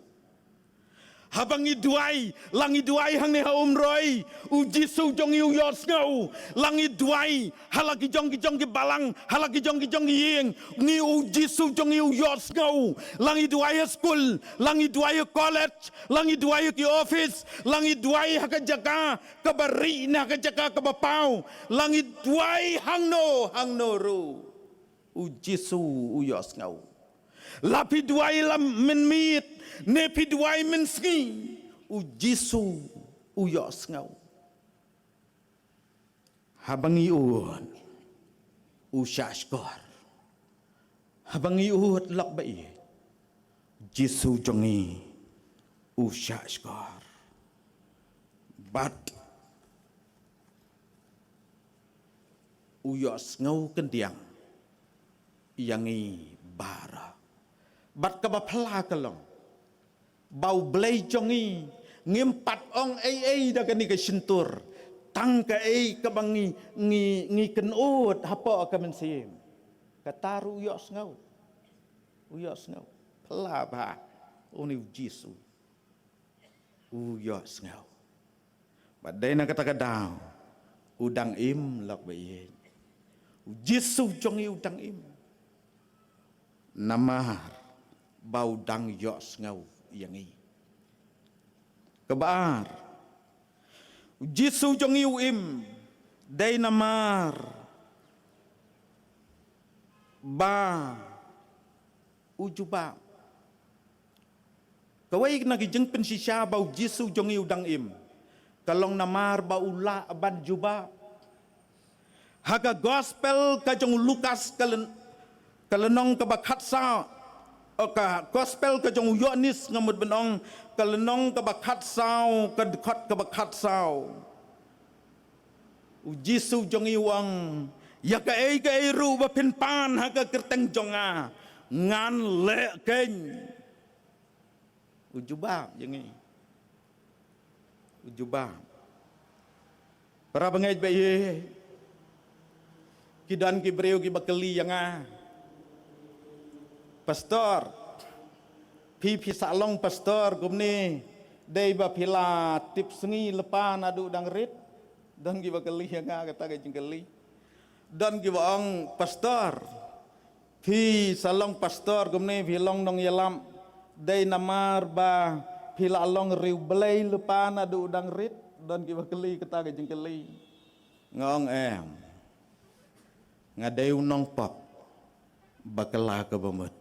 Haba ngi duwai, la ngi duwai hangne ha Umroi, u Jisu jong ngi u ïohsngew. La ngi duwai ha la ki jong ki jong ki balang, ha la ki jong ki jong ki ïing, ngi, u Jisu jong ngi u ïohsngew. La ngi duwai ha skul, la ngi duwai ha college, la ngi duwai ha ki office, la ngi duwai ha ka jaka kaba ri ne ha ka jaka kaba paw, la ngi duwai hangno hangno ruh, u Jisu u ïohsngew. La phi duwai la mynmiet ne phi duwai mynsngi, u Jisu u ïohsngew. Haba ngi ud, u shahshkor. Haba ngi ud, lok ba ïeit, Jisu jong ngi u shahshkor. Bad u ïohsngew khyndiat ïa ngi baroh. Bad kaba phylla ka long ba U Blei jong ngi, ngim pat ong ei ei da kane ka shyntur, tang kaei kaba ngi, ngi, ngi kynud hapoh ka mynsiem, kata ruh u ïohsngew. U ïohsngew. Phylla bha, une u Jisu u ïohsngew. Bad dei na kata ka daw u dang im, lok ba ïeit. U Jisu jong ngi u dang im. Namar ba u dang ïohsngew ïa ngi. Kaba ar, u Jisu jong ngi u im dei namar ba u jubab. Kawei na ki jingpynshisha ba u Jisu jong ngi u dang im ka long namar ba u lah ban jubab. Ha ka gospel ka jong u Lukas ka lyn-, ka lynnong kaba khatsaw, o ka gospel ka jong u Ïoannis nga mut ban ong, ka lynnong kaba khatsaw, ka dkhot kaba khatsaw. U Jisu jong ngi u ong, ïa kaei kaei ruh ba phin pan ha ka kyrteng jong nga, ngan leh keiñ. U jubab ïa ngi. U jubab. Para bangeit ba ïeit, ki don ki briew kiba kylli ïa nga, Pastor, phi phi sa long pastor kumne dei ba phi la tip sngi lypa naduh dang rit? Don kiba kylli ïa nga kata ka jingkylli. Don kiba ong, Pastor, phi sa long pastor kumne phi long nongïalam dei namar ba phi la long riewblei lypa naduh dang rit? Don kiba kylli kata ka jingkylli. Nga ong, em, nga dei u nongpop ba kylla kaba mut.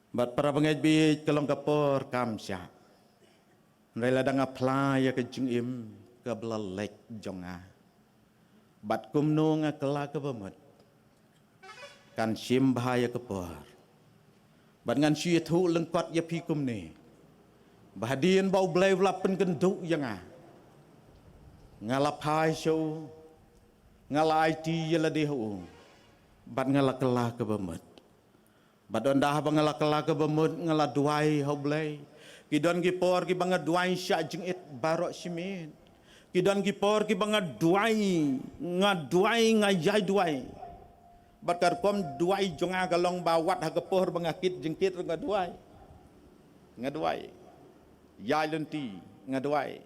Bad para bangeit ba ïeit, ka long ka por kam shah. Hynrei lada nga phla ïa ka jingim kaba la leit jong nga, bad kumno nga kylla kaba mut, kan shim bha ïa ka por. Bad ngan shu ïathuh lyngkot ïa phi kumne, ba hadien ba U Blei u la pynkynduh ïa nga, nga la phai sha u, nga la aiti ïa lade ha u, bad nga la kylla kaba mut. Bad ynda haba nga la kylla kaba mut, nga la duwai ha U Blei. Ki don ki por kiba nga duwai shah jingit baroh shi miet. Ki don ki por kiba nga duwai, nga duwai, nga ïai duwai. Bad ka rukom duwai jong nga ka long ba wat ha ka por ba nga kit jingkit ruh nga duwai. Nga duwai. Ïai lynti, nga duwai.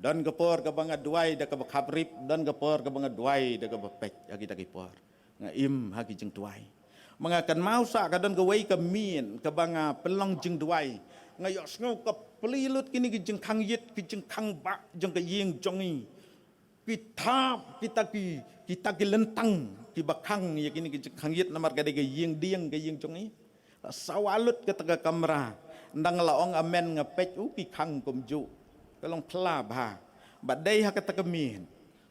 Don ka por kaba nga duwai da kaba khaprip, don ka por kaba nga duwai da kaba peit ha kita ki por. Nga im ha ki jingduwai. Ma nga kynmaw sa ka don kawei ka miet kaba nga pynlong jingduwai. Nga ïohsngew ka plie lut kine ki jingkhang ïit, ki jingkhang bah jong ka ïing jong ngi. Ki thap kita ki, kita ki lyntang kiba khang ïa kine ki jingkhang ïit namar ka dei ka ïing dieng ka ïing jong ngi. La sawa lut kata ka kamra. Ynda nga la ong amen nga peit, u, ki khang kumjuh. Ka long phylla bha. Bad dei ha kata ka miet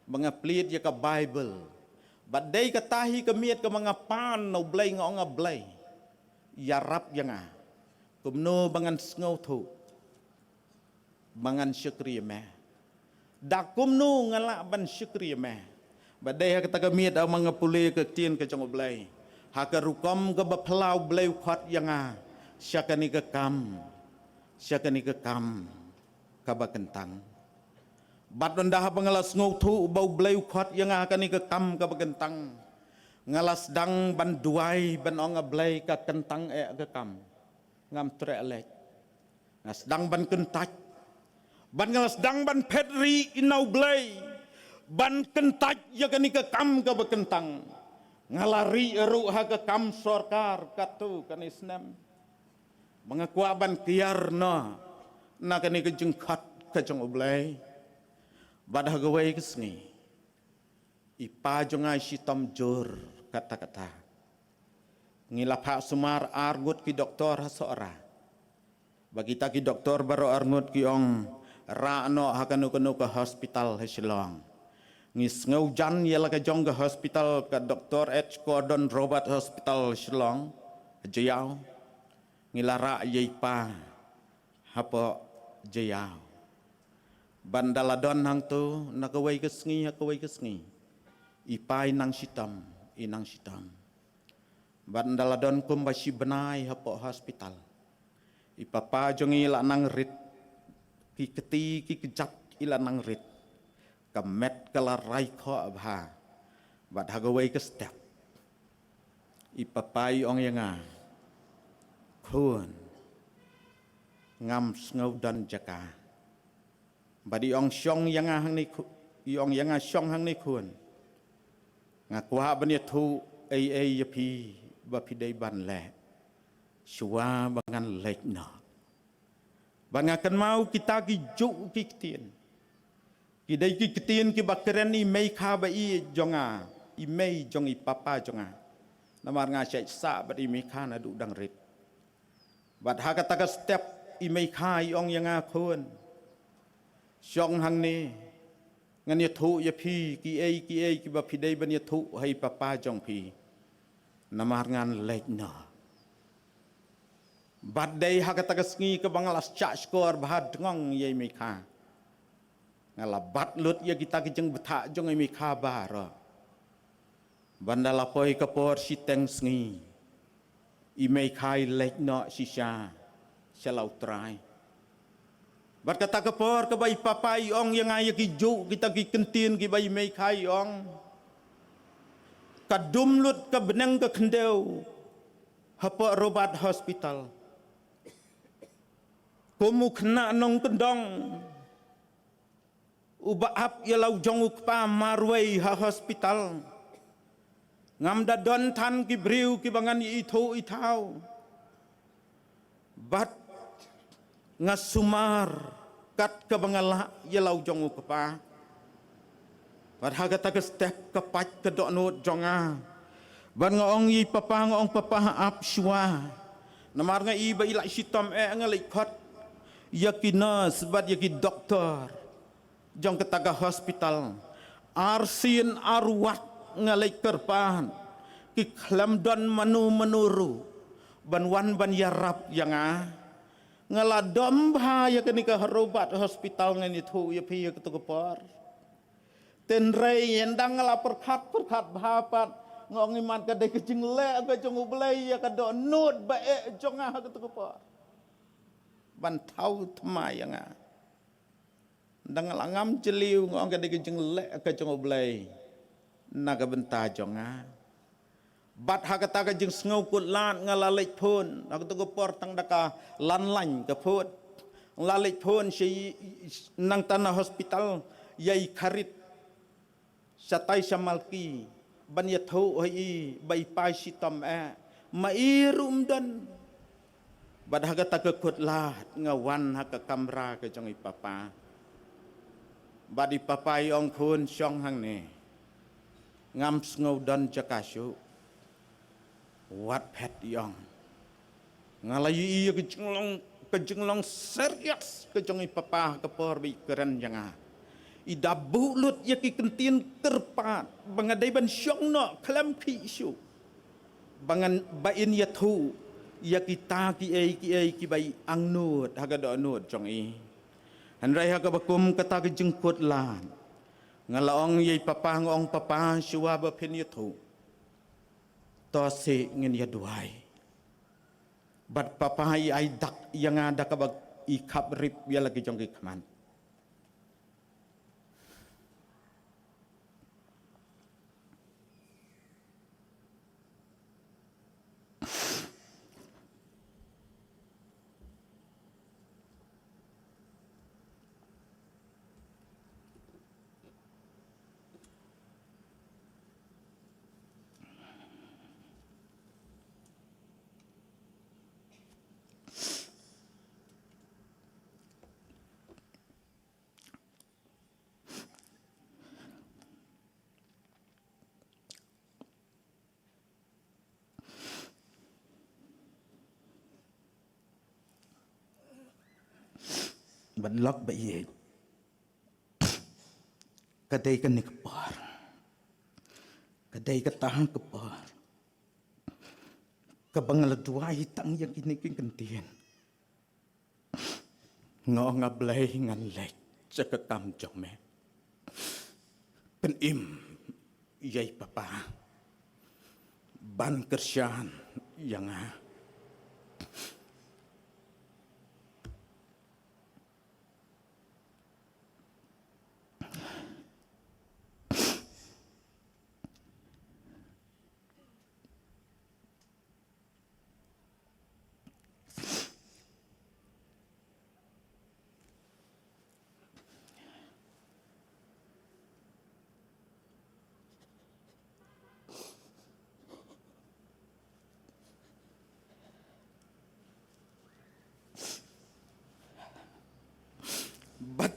ba nga plied ïa ka Baibl. Bad dei kata hi ka miet kaba nga pan na U Blei, nga ong, A Blei, ïarap ïa nga kumno ba ngan sngewthuh ba ngan shakri ïa me. Da kumno nga lah ban shakri ïa me? Bad dei ha kata ka miet haba nga pule ka ktien ka jong U Blei, ha ka rukom kaba phylla U Blei u khot ïa nga sha kane ka kam, sha kane ka kam kaba kyntang. Bad ynda haba nga la sngewthuh ba U Blei u khot ïa nga ha kane ka kam kaba kyntang, nga la sdang ban duwai ban ong, A Blei, ka kyntang eh ka kam, ngam treh leit. Nga sdang ban kyntait. Bad nga la sdang ban phet rieh na U Blei ban kyntait ïa kane ka kam kaba kyntang. Nga la rieh ruh ha ka kam sorkar katto katne snem. Ba nga kwah ban kiar noh na kane ka jingkhot ka jong U Blei. Bad ha kawei ka sngi, i pa jong nga i shitom jur katta katta. Ngi la phah sumar arngut ki doktor ha Sohra. Ba kita ki doktor baroh arngut ki ong, rah noh ha kano kano ka hospital ha Shillong. Ngi sngewjan ïa la ka jong ka hospital, ka Doktor H Gordon Roberts Hospital Shillong, Jaïaw. Ngi la rah ïa i pa hapoh Jaïaw. Bad ynda la don hangto, na kawei ka sngi ha kawei ka sngi, i pa i nang shitom, i nang shitom. Bad ynda la don kumba shi bnai hapoh hospital, i papa jong ngi i la nang rit, ki kti ki kjat i la nang rit. Ka met ka la rai khoh bha. Bad ha kawei ka step, i papa i ong ïa nga, khun, ngam sngew don jaka. Bad i ong shong ïa nga hangne khu-, i ong ïa nga shong hangne khun. Nga kwah ban ïathuh ei ei ïa phi ba phi dei ban leh shuwa ba ngan leit noh. Bad nga kynmaw kita ki juh ki ktien, ki dei ki ktien kiba kren i mei kha ba i jong nga, i mei jong i papa jong nga. Namar nga shait sah bad i mei kha naduh dang rit. Bad ha kata ka step i mei kha i ong ïa nga, khun, shong hangne, ngan ïathuh ïa phi kiei kiei kiba phi dei ban ïathuh ha i papa jong phi. Namar ngan leit noh. Bad dei ha kata ka sngi kaba nga la shah shkor bha dngong ïa i mei kha. Nga la bat lut ïa kita ki jingbthah jong i mei kha baroh. Bad ynda la poi ka por shiteng sngi, i mei kha i leit noh shisha sha la u Trai. Bad kata ka por kaba i papa i ong ïa nga ïa ki juh kita ki ktien kiba i mei kha i ong, ka dum lut ka bneng ka khyndew hapoh Robert Hospital. Kum u khynnah nongkyndong uba ap ïa la u jong u kpa marwei ha hospital, ngam da don than ki briew kiba ngan ïa ithuh ithaw. Bad nga sumar kat kaba nga lah ïa la u jong u kpa. Bad ha kata ka step ka pait ka dohnud jong nga. Bad nga ong ïa i papa, nga ong, papa, ap shuwa. Namar nga i ba i la shitom eh, nga leit khot ïa ki nurse bad ïa ki doktor jong kata ka hospital. Arsien arwat nga leit kyrpad, ki khlem don mano mano ruh ban wan ban ïarap ïa nga. Nga la dom bha ïa kane ka Robert Hospital, ngan ïathuh ïa phi, ïa kato ka por. Hynrei ynda nga la pyrkhat pyrkhat bha pat, nga ong, imat ka dei ka jingleh ka jong U Blei ïa ka dohnud ba eh jong nga ha kato ka por ban thaw thma ïa nga. Ynda nga la ngam jylliew, nga ong, ka dei ka jingleh ka jong U Blei na ka bynta jong nga. Bad ha kata ka jingsngew kut lad nga la leit phone, ha kato ka por tang da ka landline ka phone. Nga la leit phone sha i, nangta na hospital, ïa i Kharit, shatai sha Malki, ban ïathuh ha i ba i pa i shitom eh, ma i ruh ym don. Bad ha kata ka kut lad nga wan ha ka kamra ka jong i papa. Bad i papa i ong, khun, shong hangne, ngam sngew don jaka shuh. Wat phet, i ong. Nga la ïohi ïa ka jinglong, ka jinglong serious ka jong i papa ha ka por ba i kren ïa nga. I da buh lut ïa ki kyntien kyrpad ba nga dei ban shong noh khlem khih shuh, ba ngan, ba in ïathuh ïa kita kiei kiei kiba i angnud ha ka dohnud jong i. Hynrei ha kaba kum kata ka jingkut lad, nga la ong ïa i papa, nga ong, papa, shuwa ba phin ïathuh, to seh ngin ïa duwai. Bad papa i ai dak ïa nga da kaba i khap rip ïa la ki jong ki khmat. Bad lok ba ïeit, ka dei kane ka por, ka dei kata ka por kaba nga la duwai tang ïa kine ki kyntien. Nga ong, A Blei, ngan leit sha ka kam jong me. Pynim ïa i papa ban kyrshan ïa nga.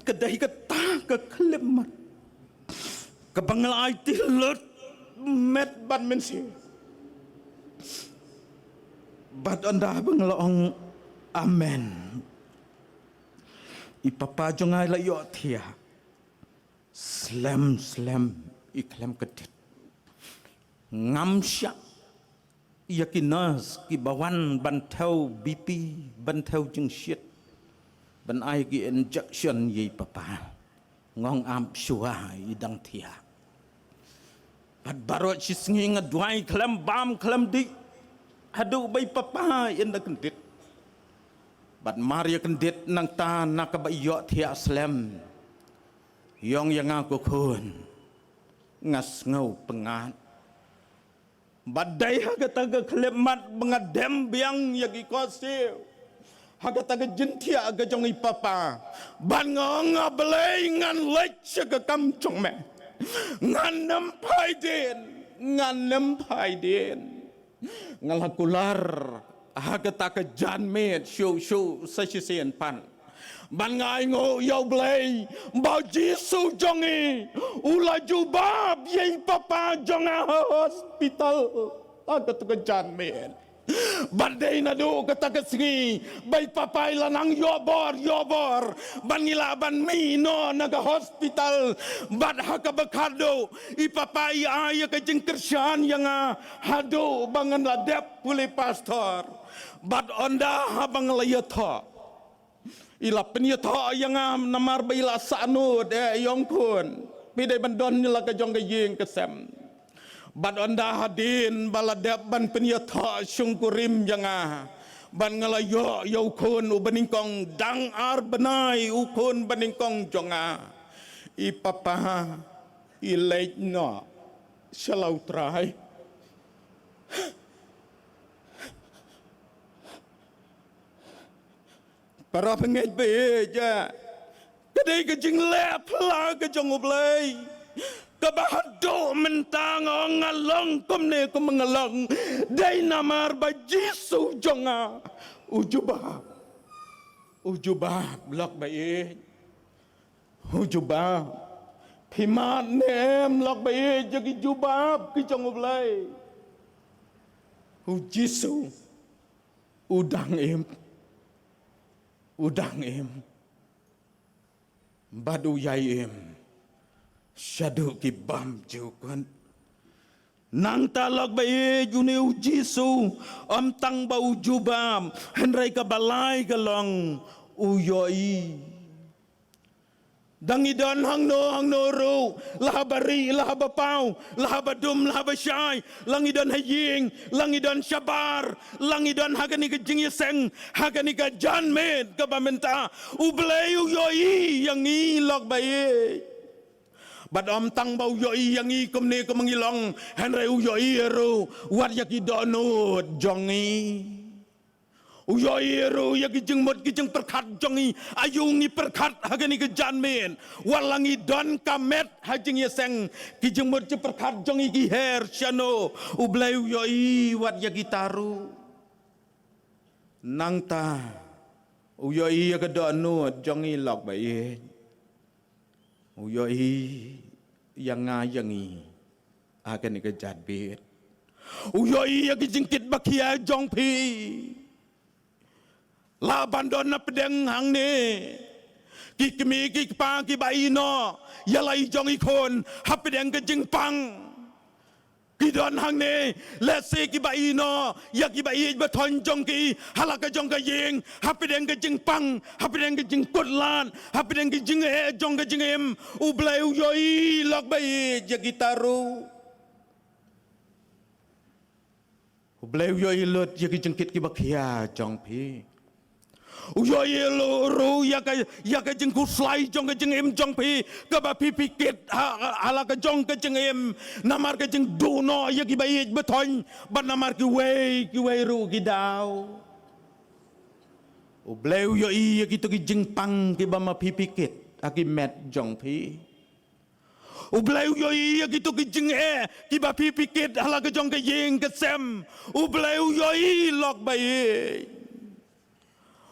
Ka dei kata ka khyllipmat kaba nga la aiti lut met bad mynsiem. Bad ynda ba nga la ong amen, i papa jong nga i la ïohthiah. Slem slem i khlem kyndit. Ngam shah ïa ki nurse kiba wan ban thew BP, ban thew jingshit, ban ai ki injection ïa i papa. Nga ong ap shuwa, i dang thiah. Bad baroh shi sngi nga duwai khlem bam khlem dih haduh ba i papa i da kyndit. Bad mar ïa kyndit nangta na kaba ïohthiah slem, i ong ïa nga, ko khun, nga sngew pyngngad. Bad dei ha kata ka khyllipmat ba nga dem biang ïa ki khohsiew ha kata ka jingthiah ka jong i papa. Bad nga ong, A Blei, ngan leit sha ka kam jong me. Ngan ym phai dien, ngan ym phai dien. Nga la kular ha kata ka janmiet shuh shuh sa shisien pat. Bad nga ainguh ïa U Blei ba U Jisu jong ngi u la jubab ïa i papa jong nga ha hospital ha kata ka janmiet. Bad dei naduh kata ka sngi ba i papa i la nang ïoh bor, ïoh bor, bad ngi lah ban mih noh na ka hospital. Bad ha kaba khatduh i papa i ai ïa ka jingkyrshan ïa nga haduh ba ngan la dep pule pastor. Bad ynda haba nga la ïathoh, i la pynïathoh ïa nga namar ba i la sahnud, eh, i ong, khun, phi dei ban don ïa la ka jong ka ïing ka sem. Bad ynda hadien ba la dep ban pynïathoh shongkurim ïa nga, bad nga la ïoh ïa u khun uba nyngkong, dang ar bnai u khun ba nyngkong jong nga, i papa i leit noh sha la U Trai. Para bangeit ba ïeit, ka dei ka jingleh phylla ka jong U Blei kaba haduh mynta nga ong nga long kumne kumba nga long, dei namar ba Jisu jong nga u jubab. U jubab, lok ba ïeit. U jubab. Phi mad ne em, lok ba ïeit, ïa ki jubab ki jong U Blei? U Jisu u dang im. U dang im bad u ïai im shaduh ki bymjukut. Nangta, lok ba ïeit, une U Jisu ym tang ba u jubab, hynrei kaba lai ka long u ïohi. Dang ngi don hangno hangno ruh, la haba rieh, la haba paw, la haba dum, la haba shai, la ngi don ha ïing, la ngi don shabar, la ngi don ha kane ka jingïaseng, ha kane ka janmiet kaba mynta, U Blei u ïohi ïa ngi, lok ba ïeit. Bad ym tang ba u ïohi ïa ngi kumne kumba ngi long, hynrei u ïohi ruh wat ïa ki dohnud jong ngi. U ïohi ruh ïa ki jingmut ki jingpyrkhat jong ngi. Aïu ngi pyrkhat ha kane ka janmiet? Wat la ngi don ka met ha jingïaseng, ki jingmut jingpyrkhat jong ngi ki her shano? U Blei u ïohi wat ïa kita ruh. Nangta u ïohi ïa ka dohnud jong ngi, lok ba ïeit. U ïohi ïa nga ïa ngi ha kane ka jatbit. U ïohi ïa ki jingkit ba khia jong phi. La ban don na pdeng hangne ki kmie ki kpa kiba ïehnoh ïa la i jong i khun ha pdeng ka jingpang. Ki don hangne, lehse kiba ïehnoh ïa kiba ïeit bathoiñ jong ki ha la ka jong ka ïing, ha pdeng ka jingpang, ha pdeng ka jingkut lad, ha pdeng ka jingeh jong ka jingim. U Blei u ïohi, lok ba ïeit, ïa kita ruh. U Blei u ïohi lut ïa ki jingkit kiba khia jong phi. U ïohi ruh ïa ka, ïa ka jingkhuslai jong ka jingim jong phi, kaba phi phi kit ha, ha la ka jong ka jingim namar ka jingduh noh ïa kiba ïeit bathoiñ, bad namar kiwei kiwei ruh ki daw. U Blei u ïohi ïa kito ki jingpang kiba ma phi phi kit ha ki met jong phi. U Blei u ïohi ïa kito ki jingeh kiba phi phi kit ha la ka jong ka ïing ka sem. U Blei u ïohi, lok ba ïeit.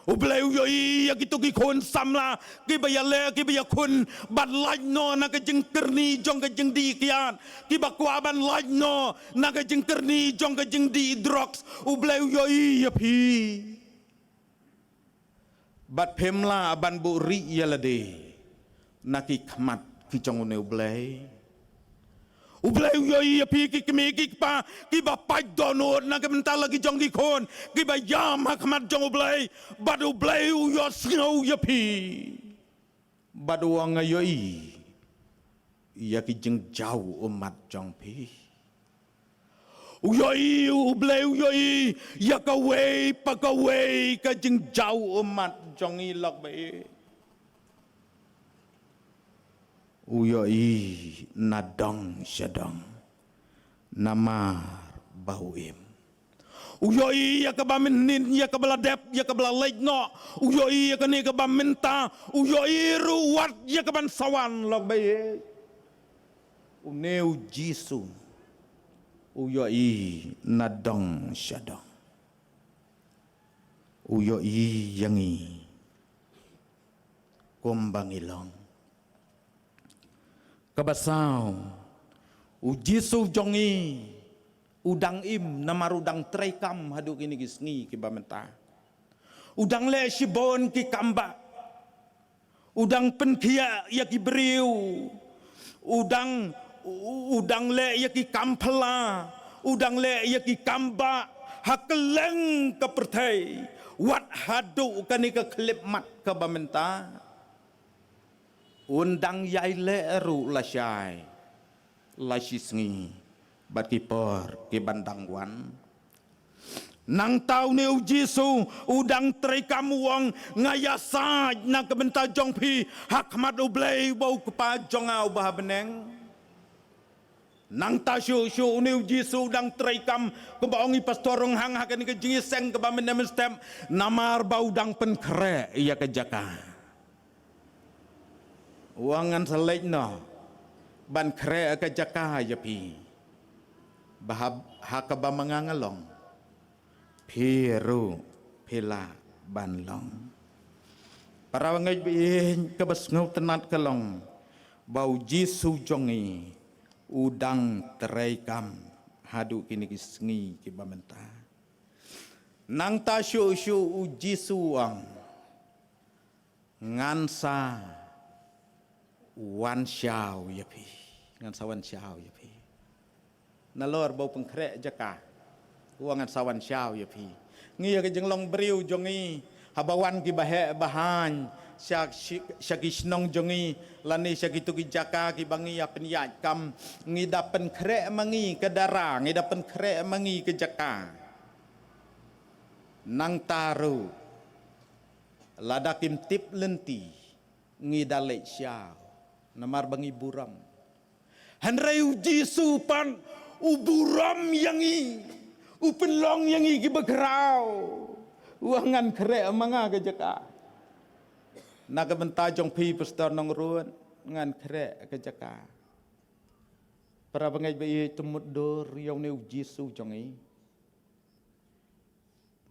U Blei u ïohi ïa kito ki khun samla kiba ïaleh, kiba ïakhun ban lait noh na ka jingkyrni jong ka jingdih kiad, kiba kwah ban lait noh na ka jingkyrni jong ka jingdih drugs. U Blei u ïohi ïa phi. Bad phim lah ban buhrieh ïa lade na ki khmat ki jong une U Blei. U Blei u ïohi ïa phi ki kmie ki kpa kiba pait dohnud na ka bynta la ki jong ki khun, kiba ïam ha khmat jong U Blei. Bad U Blei u ïohsngew ïa phi. Bad u ong, nga ïohi ïa ki jingjaw ummat jong phi. U ïohi, U Blei u ïohi ïa kawei pa kawei ka jingjaw ummat jong ngi, lok baieit. U ïohi na dong sha dong, namar ba u im. U ïohi ïa kaba mynnin, ïa kaba la dep, ïa kaba la leit noh. U ïohi ïa kane kaba mynta. U ïohi ruh wat ïa kaban sa wan, lok baieit. Une U Jisu u ïohi na dong sha dong. U ïohi ïa ngi kumba ngi long. Kaba saw, U Jisu jong ngi u dang im, namar u dang treikam haduh kine ki sngi kiba mynta. U dang leh shibun ki kambah. U dang pynkhiah ïa ki briew. U dang, u, u dang leh ïa ki kam phylla. U dang leh ïa ki kam bah ha kylleng ka pyrthei. Wat haduh kane ka khyllipmat kaba mynta un dang ïai leh ruh lashai lashisngi bad ki por kiban dang wan. Nangta une U Jisu u dang treikam, u ong, nga ïasaid na ka bynta jong phi ha khmat U Blei uba U Kpa jong nga uba ha bneng. Nangta shuh shuh une U Jisu u dang treikam, kumba ong i Pastor Ronghang ha kane ka jingïaseng kaba mynne mynstep, namar ba u dang pynkhreh ïa ka jaka. U ong, ngan sa leit noh ban khreh ka jaka ïa phi, ba ha, ha kaba ma nga nga long, phi ruh phi lah ban long. Para bangeit ba ïeit, kaba sngewtynnat ka long ba U Jisu jong ngi u dang treikam haduh kine ki sngi kiba mynta. Nangta shuh shuh U Jisu u ong, ngan sa wan shaw ïa phi. Ngan sa wan shaw ïa phi. Nalor ba u pynkhreh jaka, u ong, ngan sa wan shaw ïa phi. Ngi ha ka jinglong briew jong ngi, haba wan kiba heh ba haiñ sha, sha, sha ki shnong jong ngi lane sha kito ki jaka kiba ngi ïa pynïaid kam, ngi da pynkhreh ma ngi ka dara, ngi da pynkhreh ma ngi ka jaka. Nangta ruh lada kim tip lynti, ngi da leit shaw namar ba ngi burom. Hynrei U Jisu pat u burom ïa ngi, u pynlong ïa ngi kiba khraw. U ong, ngan khreh ma nga ka jaka. Na ka bynta jong phi Pastor Nongrun, ngan khreh ka jaka. Para bangeit ba ïeit, to mutdur ïa une U Jisu jong ngi.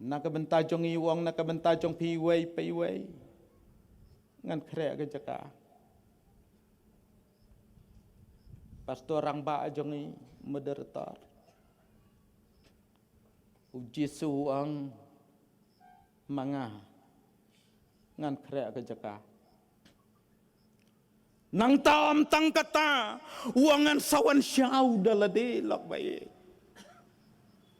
Na ka bynta jong ngi u ong, na ka bynta jong phi iwei pa iwei, ngan khreh ka jaka. Pastor rangbah jong ngi, moderator. U Jisu u ong, ma nga, ngan khreh ka jaka. Nangta ym tang kata, u ong, ngan sa wan shaw da lade, lok baieit.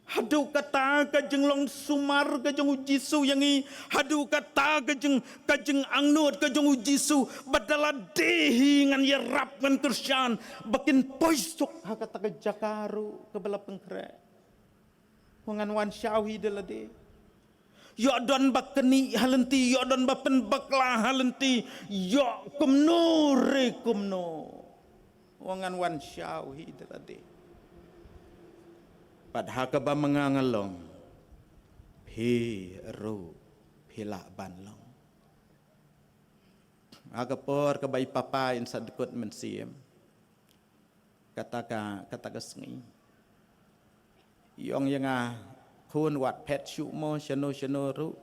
Haduh kata ka jinglong sumar ka jong U Jisu ïa ngi, haduh kata ka jing, ka jingangnud ka jong U Jisu, ba da lade hi ngan ïarap, ngan kyrshan ba kin poi suk ha kata ka jaka ruh kaba la pynkhreh. Ngan wan shaw hi da lade. Ïoh don ba knieh ha lynti, ïoh don ba pynbakla ha lynti, ïoh kumno re kumno, ngan wan shaw hi da lade. Bad ha kaba ma nga nga long, phi ruh phi lah ban long. Ha ka por kaba i Papa in sa dkut mynsiem, kata ka, kata ka sngi, i ong ïa nga, khun, wat phet shuh mo shano shano ruh.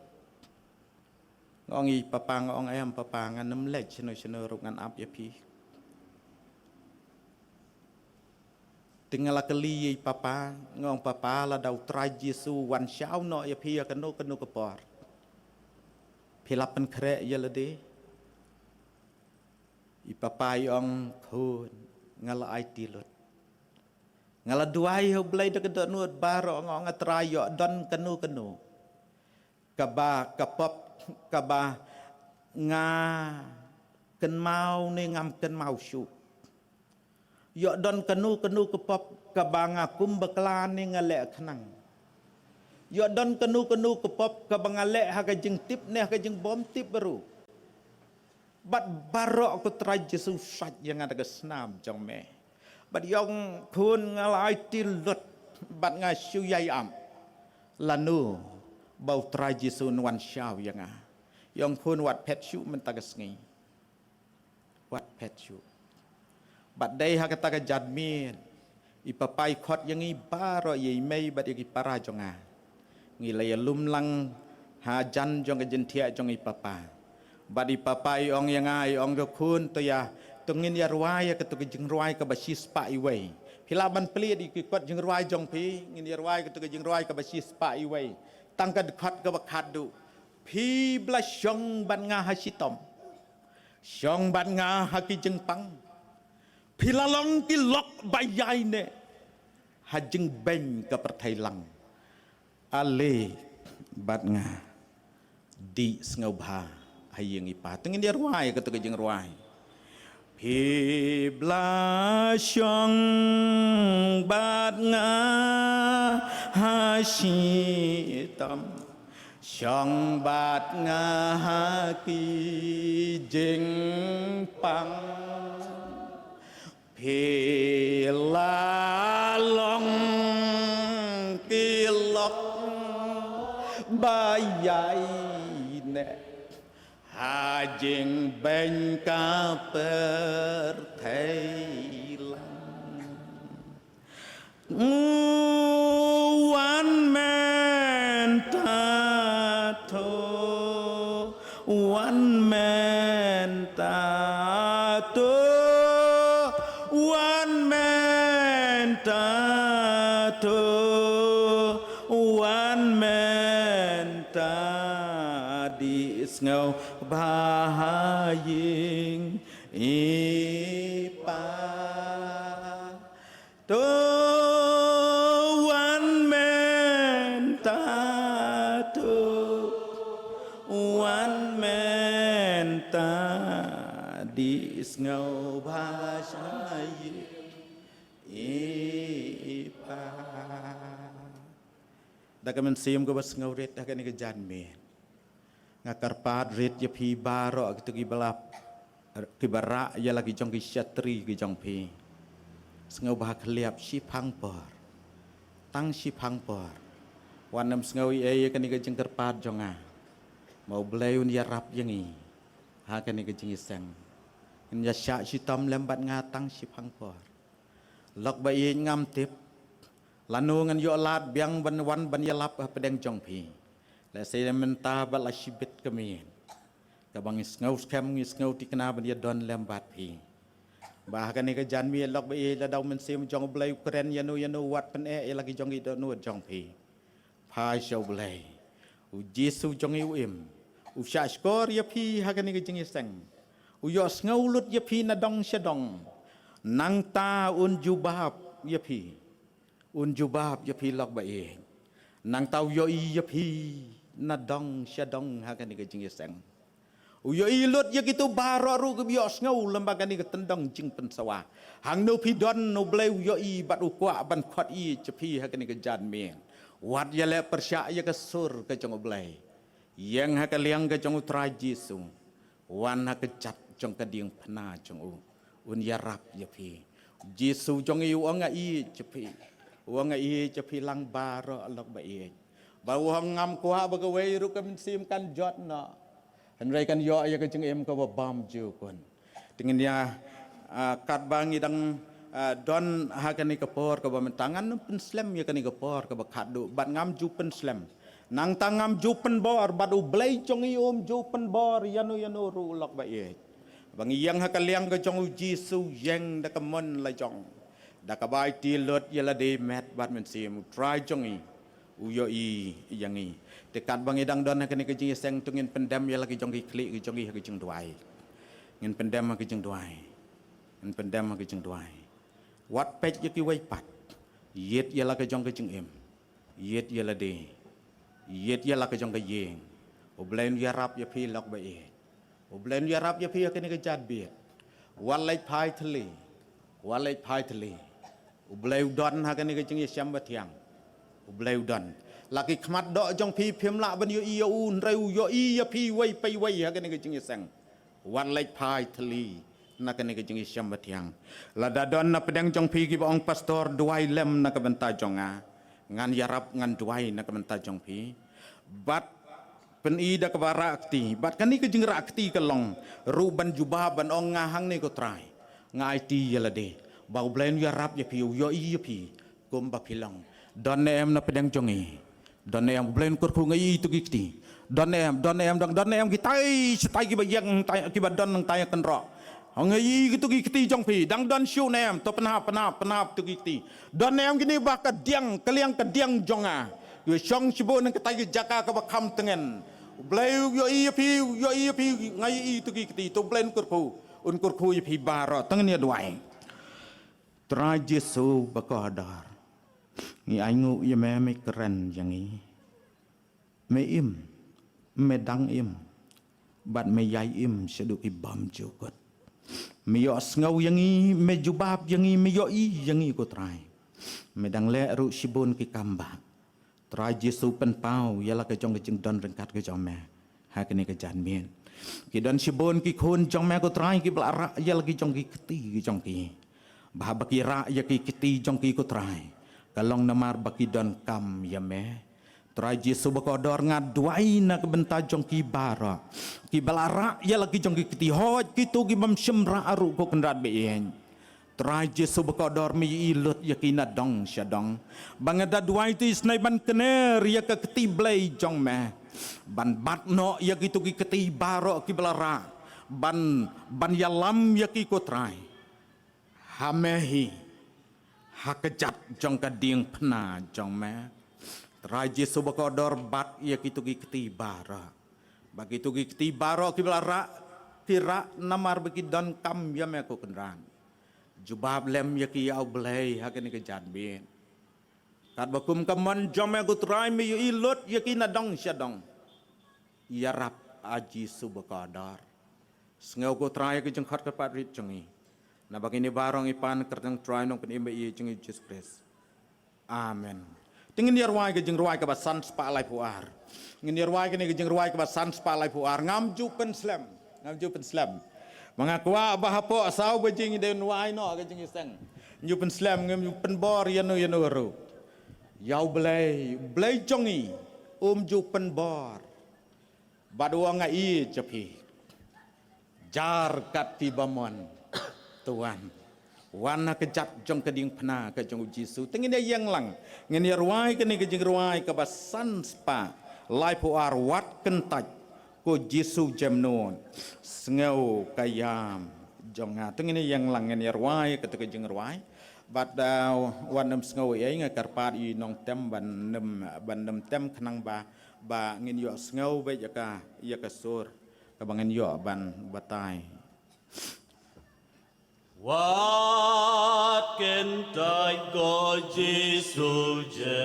Ong i papa, nga ong em papa, ngan ym leit shano shano ruh, ngan ap ïa phi. Te nga la kylli i papa, nga ong papa, lada u Trai Jisu u wan shaw noh ïa phi ha kano kano ka por, phi la pynkhreh ïa lade? I papa i ong khun, nga la aiti lut. Nga la duwai ha u Blei da ka dohnud baroh, nga ong a Trai, ïoh don kano kano kaba ka pop kaba nga kynmaw ne ngam kynmaw shuh. Ïoh don kano kano ka pop kaba nga kum bakla ne nga leh khnang. Ïoh don kano kano ka pop kaba nga leh ha ka jingtip ne ha ka jingbymtip ruh. Bad baroh ko Trai Jisu, sait ïa nga da ka snam jong me. Bad i ong khun, nga la aiti lut bad nga shu ïai ap. Lano ba u Trai Jisu un wan shaw ïa nga? I ong khun, wat phet shuh mynta ka sngi. Wat phet shuh. Bad dei ha kata ka janmiet i papa i khot ïa ngi baroh, ïa i mei bad ïa ki para jong nga. Ngi la ïalum lang hajan jong ka jingthiah jong i papa. Bad i papa i ong ïa nga, i ong, khun, to ïa, to ngin ïa rwai ïa kato ka jingrwai kaba shispah iwei. Phi lah ban plie ïa ki kot jingrwai jong phi, ngin ïa rwai ïa kato ka jingrwai kaba shispah iwei. Tang ka dkhot kaba khatduh. Phi ba la shong bad nga ha shitom, shong bad nga ha ki jingpang, phi la long ki lok ba ïai neh ha jingbeiñ ka pyrthei lang. Ale bad nga, dih sngewbha ha ïing i Pa. To ngin ïa rwai kato ka jingrwai. Phi ba la shong bad nga ha shitom, shong bad nga ha ki jingpang. Phi la long ki lok ba ïai neh ha jingbeiñ ka pyrthei lang. Wan mynta to, wan mynta to, wan mynta to, wan mynta, dih sngewbha ha ïing i Pa. To wan mynta to, wan mynta, dih sngewbha sha ïing i Pa. Da ka mynsiem kaba sngewrit ha kane ka janmiet, nga kyrpad rit ïa phi baroh kito kiba la, kiba rah ïa la ki jong ki shatri ki jong phi. Sngewbha khlieh shiphang por, tang shiphang por. Wat nym sngew ei ei ïa kane ka jingkyrpad jong nga, ma U Blei un ïarap ïa ngi ha kane ka jingïaseng. Ngin ïa shah shitom lem bad nga tang shiphang por. Lok ba ïeit, ngam tip lano ngan ïoh lad biang ban wan ban ïalap hapdeng jong phi. Lehse mynta bad la shibit ka miet, kaba ngi sngew skhem, ngi sngew thikna ban ïadon lem bad phi. Ba ha kane ka janmiet, lok ba ïeit, lada U Mynsiem jong U Blei u kren ïano ïano, wat pyneh ïa la ki jong ki dohnud jong phi. Phai sha U Blei. U Jisu jong ngi u im, u shahshkor ïa phi ha kane ka jingïaseng. U ïohsngew lut ïa phi na dong sha dong. Nangta un jubab ïa phi. Un jubab ïa phi, lok ba ïeit. Nangta u ïohi ïa phi na dong sha dong ha kane ka jingïaseng. U ïohi lut ïa kito baroh ruh kiba ïohsngew lem bad kane ka tyndong jingpynsawa. Hangno phi don, U Blei u ïohi bad u kwah ban khot ïeit ïa phi ha kane ka janmiet. Wat ïaleh pyrshah ïa ka sur ka jong U Blei. Ïeng ha ka liang ka jong U Trai Jisu. Wan ha ka jat jong ka diengphna jong u. Un ïarap ïa phi. Jisu jong ngi u ong nga ïeit ïa phi. U ong nga ïeit ïa phi lang baroh, lok ba ïeit. Ba u ong ngam kwah ba kawei ruh ka mynsiem kan jot noh, hynrei kan ïoh ïa ka jingim kaba bymjukut. Te ngin ïa, ah, katba ngi dang, ah, don ha kane ka por kaba mynta, ngan nym pynslem ïa kane ka por kaba khatduh, bad ngam ju pynslem. Nangta ngam ju pynbor, bad U Blei jong ngi um ju pynbor ïano ïano ruh, lok ba ïeit. Ba ngi ïeng ha ka liang ka jong U Jisu, ïeng da ka mon la jong, da kaba aiti lut ïa lade met bad mynsiem. U Trai jong ngi u ïohi ïa ngi. Te katba ngi dang don ha kane ka jingïaseng, to ngin pyndem ïa la ki jong ki khlieh ki jong ngi ha ka jingduwai. Ngin pyndem ha ka jingduwai. Ngin pyndem ha ka jingduwai. Wat peit ïa kiwei pat. Ïit ïa la ka jong ka jingim. Ïit ïa lade. Ïit ïa la ka jong ka ïing. U Blei un ïarap ïa phi, lok ba ïeit. U Blei un ïarap ïa phi ha kane ka jingbieit. Wat leit phai thylli. Wat leit phai thylli. U Blei u don ha kane ka jingïaseng bathiang. U Blei u don. La ki khmat doh jong phi phim lah ban ïohi ïa u, hynrei u ïohi ïa phi iwei pa iwei ha kane ka jingïaseng. Wat leit phai thylli na kane ka jingïaseng bathiang. Lada don na pdeng jong phi kiba ong, "Pastor, duwai lem na ka bynta jong nga. Ngan ïarap, ngan duwai na ka bynta jong phi." Bad pyni da kaba rah kti. Bad kane ka jingrah kti ka long ruh ban jubab, ban ong, "Nga hangne ko Trai. Nga aiti ïa lade." Ba U Blei un ïarap ïa phi, u ïohi ïa phi kumba phi long. Don ne em na pdeng jong ngi? Don ne em? U Blei un kyrkhu, nga ïohi ïa kito ki kti. Don ne em, don ne em, don, don ne em kitai shatai kiba ïeng tai, kiba don nangtai kynroh? Nga ïohi ïa kito ki kti jong phi. Dang don shuh ne em? To pynhap, pynhap, pynhap kito ki kti. Don ne em kine ba ka diang, ka liang ka diang jong nga, ïa shong shibun ha katai ka jaka kaba kham tngen? U Blei u ïohi ïa phi, u ïohi ïa phi, nga ïohi ïa kito ki kti. To U Blei un kyrkhu, un kyrkhu ïa phi baroh. To ngin ïa duwai. Trai Jisu ba kordor, ngi ainguh ïa me, me kren ïa ngi. Me im, me dang im, bad me ïai im shaduh ki bymjukut. Me ïohsngew ïa ngi, me jubab ïa ngi, me ïohi ïa ngi ko Trai. Me dang leh ruh shibun ki kam bah. Trai Jisu, pynpaw ïa la ka jong ka jingdon ryngkat ka jong me ha kane ka janmiet. Ki don shibun ki khun jong me ko Trai kiba la rah ïa la ki jong ki kti ki jong ki. Ba haba ki rah ïa ki kti jong ki ko Trai, ka long namar ba ki donkam ïa me. Trai Jisu ba kordor, nga duwai na ka bynta jong ki baroh kiba la rah ïa la ki jong ki kti, hooid kito ki bym shym rah ruh ko Kynrad ba ïeit. Trai Jisu ba kordor, me ïohi lut ïa ki na dong sha dong. Ba nga da duwai te isynei ban kner ïa ka kti Blei jong me, ban bat noh ïa kito ki kti baroh kiba la rah, ban, ban ïalam ïa ki ko Trai. Ha me hi, ha ka jat jong ka diengphna jong me. Trai Jisu ba kordor, bat ïa kito ki kti baroh. Ba kito ki kti baroh kiba la rah, ki rah namar ba ki donkam ïa me ko Kynrad. Jubab lem ïa ki, ïa U Blei, ha kane ka janmiet. Katba kum ka mon jong me ko Trai, me ïohi lut ïa ki na dong sha dong. Ïarap, A Jisu ba kordor. Sngew ko Trai ka jingkhot kyrpad rit jong ngi. Naba kine baroh ngi pan ha ka kyrteng Trai Nongpynim ba ïeit jong ngi Jisu Khrist. Amen. Te ngin ïa rwai ka jingrwai kaba san spah laiphew ar. Ngin ïa rwai kane ka jingrwai kaba san spah laiphew ar. Ngam ju pynslem. Ngam ju pynslem. Ma nga kwah ba hapoh saw baje ngi dei ban wai noh ka jingïaseng. Ngam ju pynslem, ngam ju pynbor ïano ïano ruh. Ïa U Blei, Blei jong ngi um ju pynbor. Bad u ong, nga ïeit ïa phi. Jar kat phi ba mon. To wan. Wan ha ka jat jong ka diengphna ka jong U Jisu. Te ngin ïa ïeng lang. Ngin ïa rwai kane ka jingrwai kaba san spah laiphew ar, Wat kyntait ko Jisu jemnud. Sngew ka ïam jong nga. Te ngin ïa ïeng lang, ngin ïa rwai kata ka jingrwai. Bad, uh, wat nym sngew ei ei, nga kyrpad ïa i nongtem ban nym, ban nym tem khnang ba ba ngin ïohsngew beit ïa ka, ïa ka sur kaba ngin ïoh ban batai. Wat kyntait ko Jisu jemnud,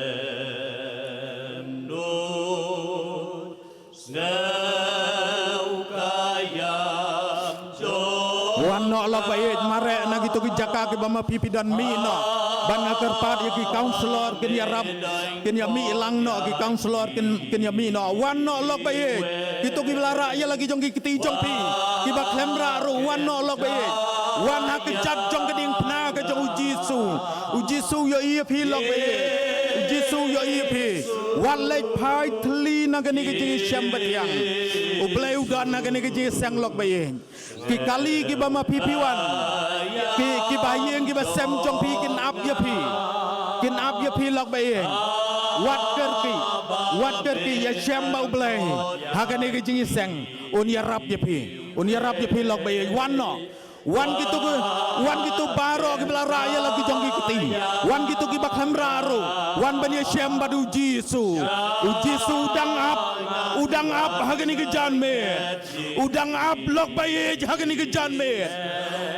sngew ka ïam jong. Wan noh lok ba ïeit, mareh na kito ki jaka kiba ma phi phi don, mih noh. Ban nga kyrpad ïa ki counselor kin ïarap, kin ïa mih lang noh ki counselor kin, kin ïa mih noh. Wan noh lok ba ïeit. Kito kiba la rah ïa la ki jong ki kti jong phi, kiba khlem rah ruh, wan noh lok ba ïeit. Wan ha ka jat jong ka diengphna ka jong U Jisu. U Jisu u ïohi ïa phi lok ba ïeit. U Jisu u ïohi ïa phi. Wat leit phai thylli na kane ka jingïaseng bathiang. U Blei u don ha kane ka jingïaseng lok ba ïeit. Ki kali kiba ma phi phi wan, ki, kiba ha ïing kiba sem jong phi kin ap ïa phi. Kin ap ïa phi lok ba ïeit. Wat kyrkieh, wat kyrkieh, ïashem ba U Blei ha kane ka jingïaseng un ïarap ïa phi, un ïarap ïa phi lok ba ïeit. Wan noh. Wan kito ki, wan kito baroh kiba la rah ïa la ki jong ki kti. Wan kito kiba khlem rah ruh. Wan ban ïashem bad U Jisu. U Jisu u dang ap, u dang ap ha kane ka janmiet. U dang ap lok ba ïeit ha kane ka janmiet.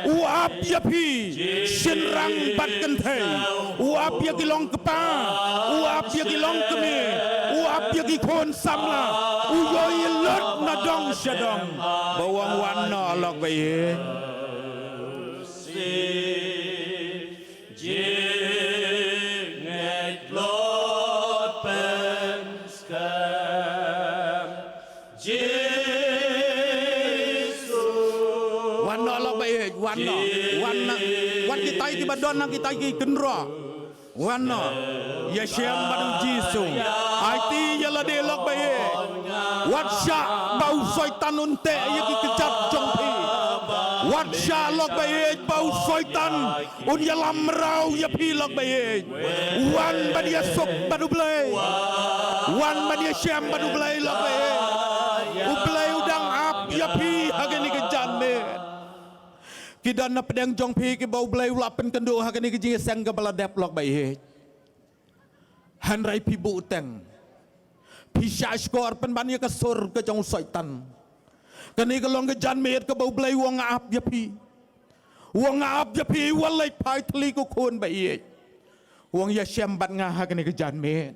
U ap ïa phi shynrang bad kynthei. U ap ïa ki long kpa. U ap ïa ki long kmie. U ap ïa ki khun samla. U ïohi lut na dong sha dong. Ba u ong wan noh lok ba ïeit. Jingngeit lut pynskhem Jisu. Wan noh lok ba ïeit, wan noh. Wan noh. Wan kitai kiba don na kitai ki kynroh. Wan noh. Ïashem bad U Jisu. Aiti ïa lade lok ba ïeit. Wat shah ba u Soitan un teh ïa ki kjat jong phi. Wat shah lok ba ïeit ba u Soitan un ïalam mraw ïa phi lok ba ïeit. Wan ban ïasuk bad U Blei. Wan ban ïashem bad U Blei lok ba ïeit. U Blei u dang ap ïa phi ha kane ka janmiet. Ki don na pdeng jong phi kiba U Blei u la pynkynduh ha kane ka jingïaseng kaba la dep lok ba ïeit. Hynrei phi buh teng. Phi shah shkor pynban ïa ka sur ka jong u Soitan. Kane ka long ka janmiet kaba U Blei u ong nga ap ïa phi. U ong nga ap ïa phi, wat leit phai tylli ko khun ba ïeit. U ong ïashem bad nga ha kane ka janmiet.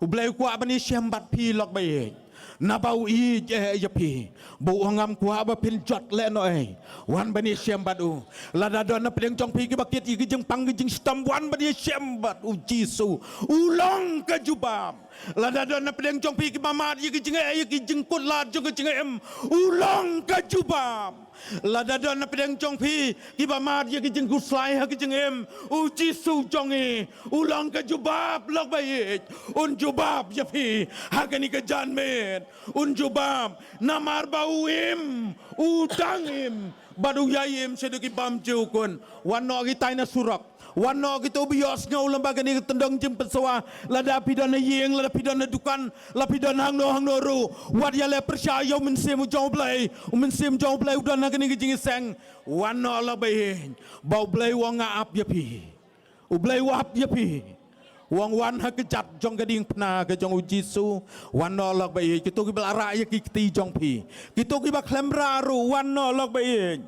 U Blei u kwah ban ïashem bad phi lok ba ïeit. Naba u ïeit eh ïa phi. Ba u ong ngam kwah ba phin jot lehnohei. Wan ban ïashem bad u. Lada don na pdeng jong phi kiba kit ïa ki jingpang ki jingshitom, wan ban ïashem bad U Jisu. U long ka jubab. Lada don na pdeng jong phi kiba mad ïa ki jingeh ïa ki jingkutlad jong ka jingim, u long ka jubab. Lada don na pdeng jong phi kiba mad ïa ki jingkhuslai ha ki jingim, U Jisu jong ngi u long ka jubab lok ba ïeit. Un jubab ïa phi ha kane ka janmiet. Un jubab namar ba u im, u dang im. Bad u ïai im shaduh ki bymjukut. Wan noh kitai na surok. Wan noh kito ba ïohsngew lyngba kane ka tyndong jingpynsawa. Lada phi don ha ïing, lada phi don ha dukan, lada phi don hangno hangno ruh. Wat ïaleh pyrshah ïa u Mynsiem jong U Blei. U Mynsiem jong U Blei u don ha kane ka jingïaseng. Wan noh lok ba ïeit. Ba U Blei u ong nga ap ïa phi. U Blei u ap ïa phi. U ong wan ha ka kjat jong ka diengphna ka jong U Jisu. Wan noh lok ba ïeit. Kito kiba la rah ïa ki kti jong phi. Kito kiba khlem rah ruh wan noh lok ba ïeit.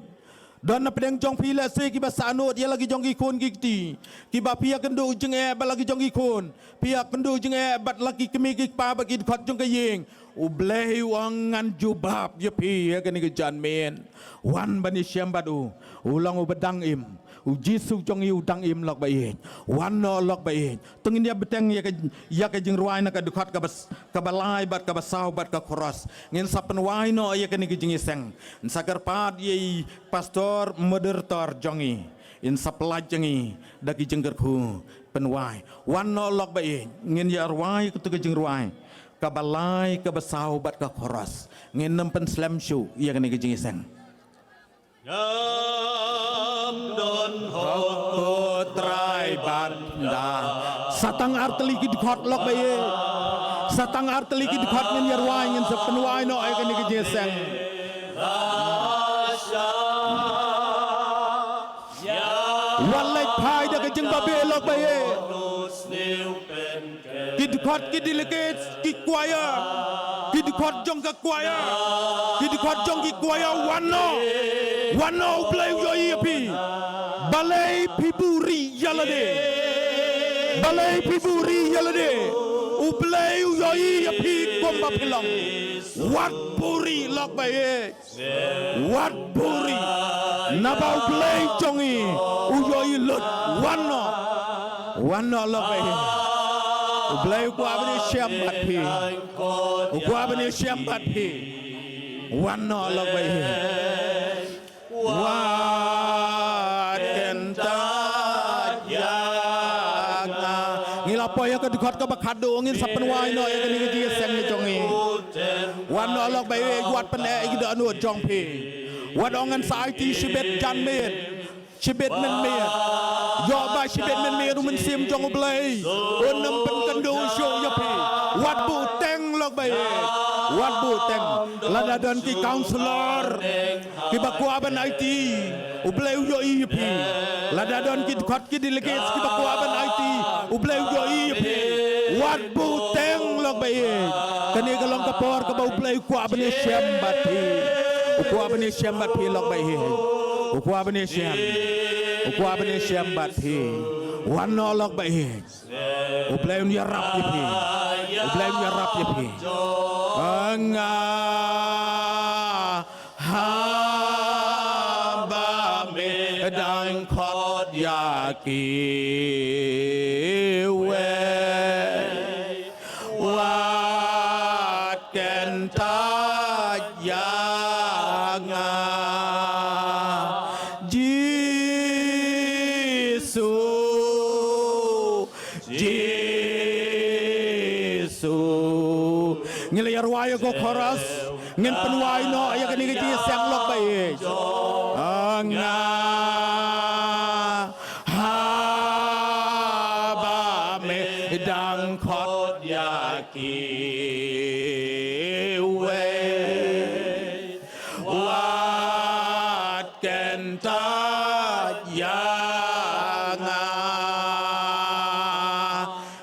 Don na pdeng jong phi lehse kiba sahnud ïa la ki jong ki khun ki kti. Kiba phi ïakynduh jingeh bad la ki jong ki khun. Phi ïakynduh jingeh bad la ki kmie ki kpa bad ki dkhot jong ka ïing. U Blei u ong ngan jubab ïa phi ha kane ka janmiet. Wan ban ïashem bad u. U long uba dang im. U Jisu jong ngi u dang im lok ba ïeit. Wan noh lok ba ïeit. To ngin ïa bteng ïa ka, ïa ka jingrwai na ka dkhot kaba s-, kaba lai bad kaba saw bad ka chorus. Ngin sa pynwai noh ïa kane ka jingïaseng. Ngin sa kyrpad ïa i pastor moderator jong ngi. In sa pynlait jong ngi da ki jingkyrkhu pynwai. Wan noh lok ba ïeit. Ngin ïa rwai kato ka jingrwai kaba lai kaba saw bad ka chorus. Ngin nym pynslem shuh ïa kane ka jingïaseng. Ngam don hok, ko Trai, bad da. Sa tang ar tylli ki dkhot lok ba ïeit. Sa tang ar tylli ki dkhot ngin ïa rwai, ngin sa pynwai noh ïa kane ka jingïaseng. Wat leit phai da ka jingbabeh lok ba ïeit. Ki dkhot ki delegates, ki choir. Ki dkhot jong ka choir. Ki dkhot jong ki choir, wan noh. Wan noh, U Blei u ïohi ïa phi. Balei phi buhrieh ïa lade? Balei phi buhrieh ïa lade? U Blei u ïohi ïa phi kumba phi long. Wat buhrieh lok ba ïeit. Wat buhrieh. Naba U Blei jong ngi u ïohi lut. Wan noh. Wan noh lok ba ïeit. U Blei u kwah ban ïashem bad phi. U kwah ban ïashem bad phi. Wan noh lok ba ïeit. Wat kyntait ïa nga. Ngi la poi ïa ka dkhot kaba khatduh, ngin sa pynwai noh ïa kane ka jingïaseng ka jong ngi. Wan noh lok ba ïeit, wat pyneh ïa ki dohnud jong phi. Wat ong ngan sa aiti shibit janmiet. shibit mynmiet. Ïoh ba shibit mynmiet u Mynsiem jong U Blei un ym pynkynduh shuh ïa phi. Wat buh teng lok baieit. Wat buh teng. Lada don ki counselor kiba kwah ban aiti, U Blei u ïohi ïa phi. Lada don ki dkhot ki delegates kiba kwah ban aiti, U Blei u ïohi ïa phi. Wat buh teng lok baieit. Kane ka long ka por kaba U Blei u kwah ban ïashem bad phi. U kwah ban ïashem bad phi lok baieit. U kwah ban ïashem. U kwah ban ïashem bad phi. Wan noh lok baieit. U Blei un ïarap ïa phi. U Blei un ïarap ïa phi. Nga haba me dang khot ïa kiwei, wat kyntait ïa nga, Jisu. Jisu. Ngi la ïa rwai ïa ka chorus. Ngin pynwai noh ïa kane ka jingïaseng lok baieit. Nga haba me dang khot ïa kiwei, wat kyntait ïa nga.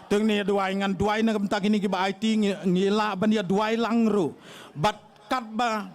Te ngin ïa duwai, ngan duwai na ka bynta kine kiba aiti, ngi, ngi lah ban ïa duwai lang ruh. Bad katba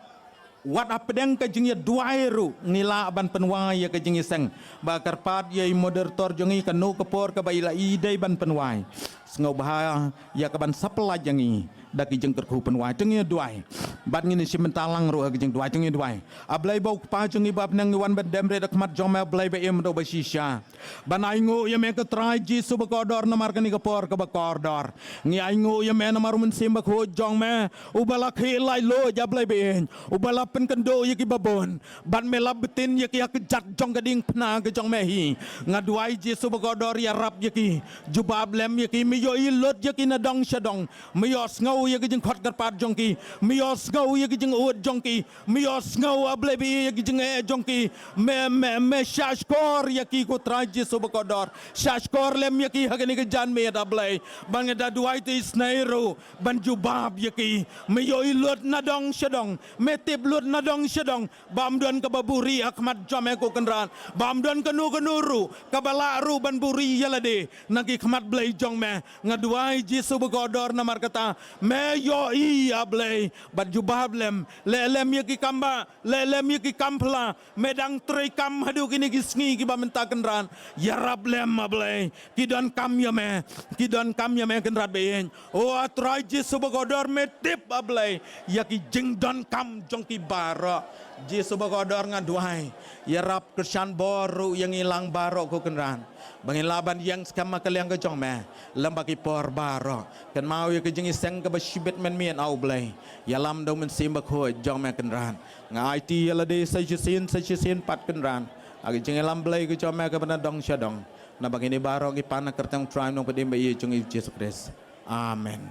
wat hapdeng ka jingïaduwai ruh ngi lah ban pynwai ïa ka jingïaseng. Ba kyrpad ïa i moderator jong ngi, kano ka por kaba i la i dei ban pynwai, sngewbha ïa ka ban supply ïa ngi da ki jingkyrkhu pynwai. Te ngin ïa duwai bad ngin ïa shim bynta lang ruh ha ka jingduwai. Te ngin ïa duwai. A Blei ba u Kpa jong ngi ba ha bneng, ngi wan ban dem rit ha khmat jong me, a Blei ba im, ba shisha, ban ainguh ïa me ko Trai Jisu bakordor namar kane ka por kaba kordor. Ngi ainguh ïa me namar u Mynsiem Bakhuid jong me uba la khie laitluid, a Blei baieit, uba la pynkynduh ïa kiba bun. Bad me la btin ïa ki ha ka kjat jong ka diengphna ka jong me hi. Nga duwai Jisu bakordor, ïarap ïa ki, jubab lem ïa ki, me ïohi lut ïa ki na dong sha dong. Me ïohsngew ïa ki jingkhot kyrpad jong ki. Me ïohsngew ïa ki jingud jong ki. Me ïohsngew, a Blei baieit, ïa ki jingeh jong ki. Me, me, me shahshkor ïa ki ko Trai Jisu bakordor. Shahshkor lem ïa ki ha kane ka janmiet, a Blei. Ba nga da duwai te isynei ruh ban jubab ïa ki. Me ïohi lut na dong sha dong. Me tip lut na dong sha dong. Bym don kaba buhrieh ha khmat jong me ko Kynrad. Bym don kano kano ruh kaba lah ruh ban buhrieh ïa lade na ki khmat Blei jong me. Nga duwai Jisu bakordor namar kata, me ïohi, a Blei, bad jubab lem, leh lem ïa ki kam bah, leh lem ïa ki kam phylla. Me dang treikam haduh kine ki sngi kiba mynta Kynrad. Ïarap lem, a Blei. Ki donkam ïa me. Ki donkam ïa me Kynrad baieit. O a Trai Jisu bakordor, me tip, a Blei, ïa ki jingdonkam jong ki baroh. Jisu bakordor, nga duwai, ïarap kyrshan bor ruh ïa ngi lang baroh ko Kynrad, ba ngin lah ban ïeng skhem ha ka liang ka jong me lem bad ki por baroh. Kynmaw ïa ka jingïaseng kaba shibit mynmiet, a Blei. Ïalam da u Mynsiem Bakhuid jong me Kynrad. Nga aiti ïa lade sa shisien sa shisien pat Kynrad ha ka jingïalam Blei ka jong me kaba na dong sha dong. Naba kine baroh ngi pan ha ka kyrteng u Trai Nongpynim baieit jong ngi Jisu Khrist. Amen.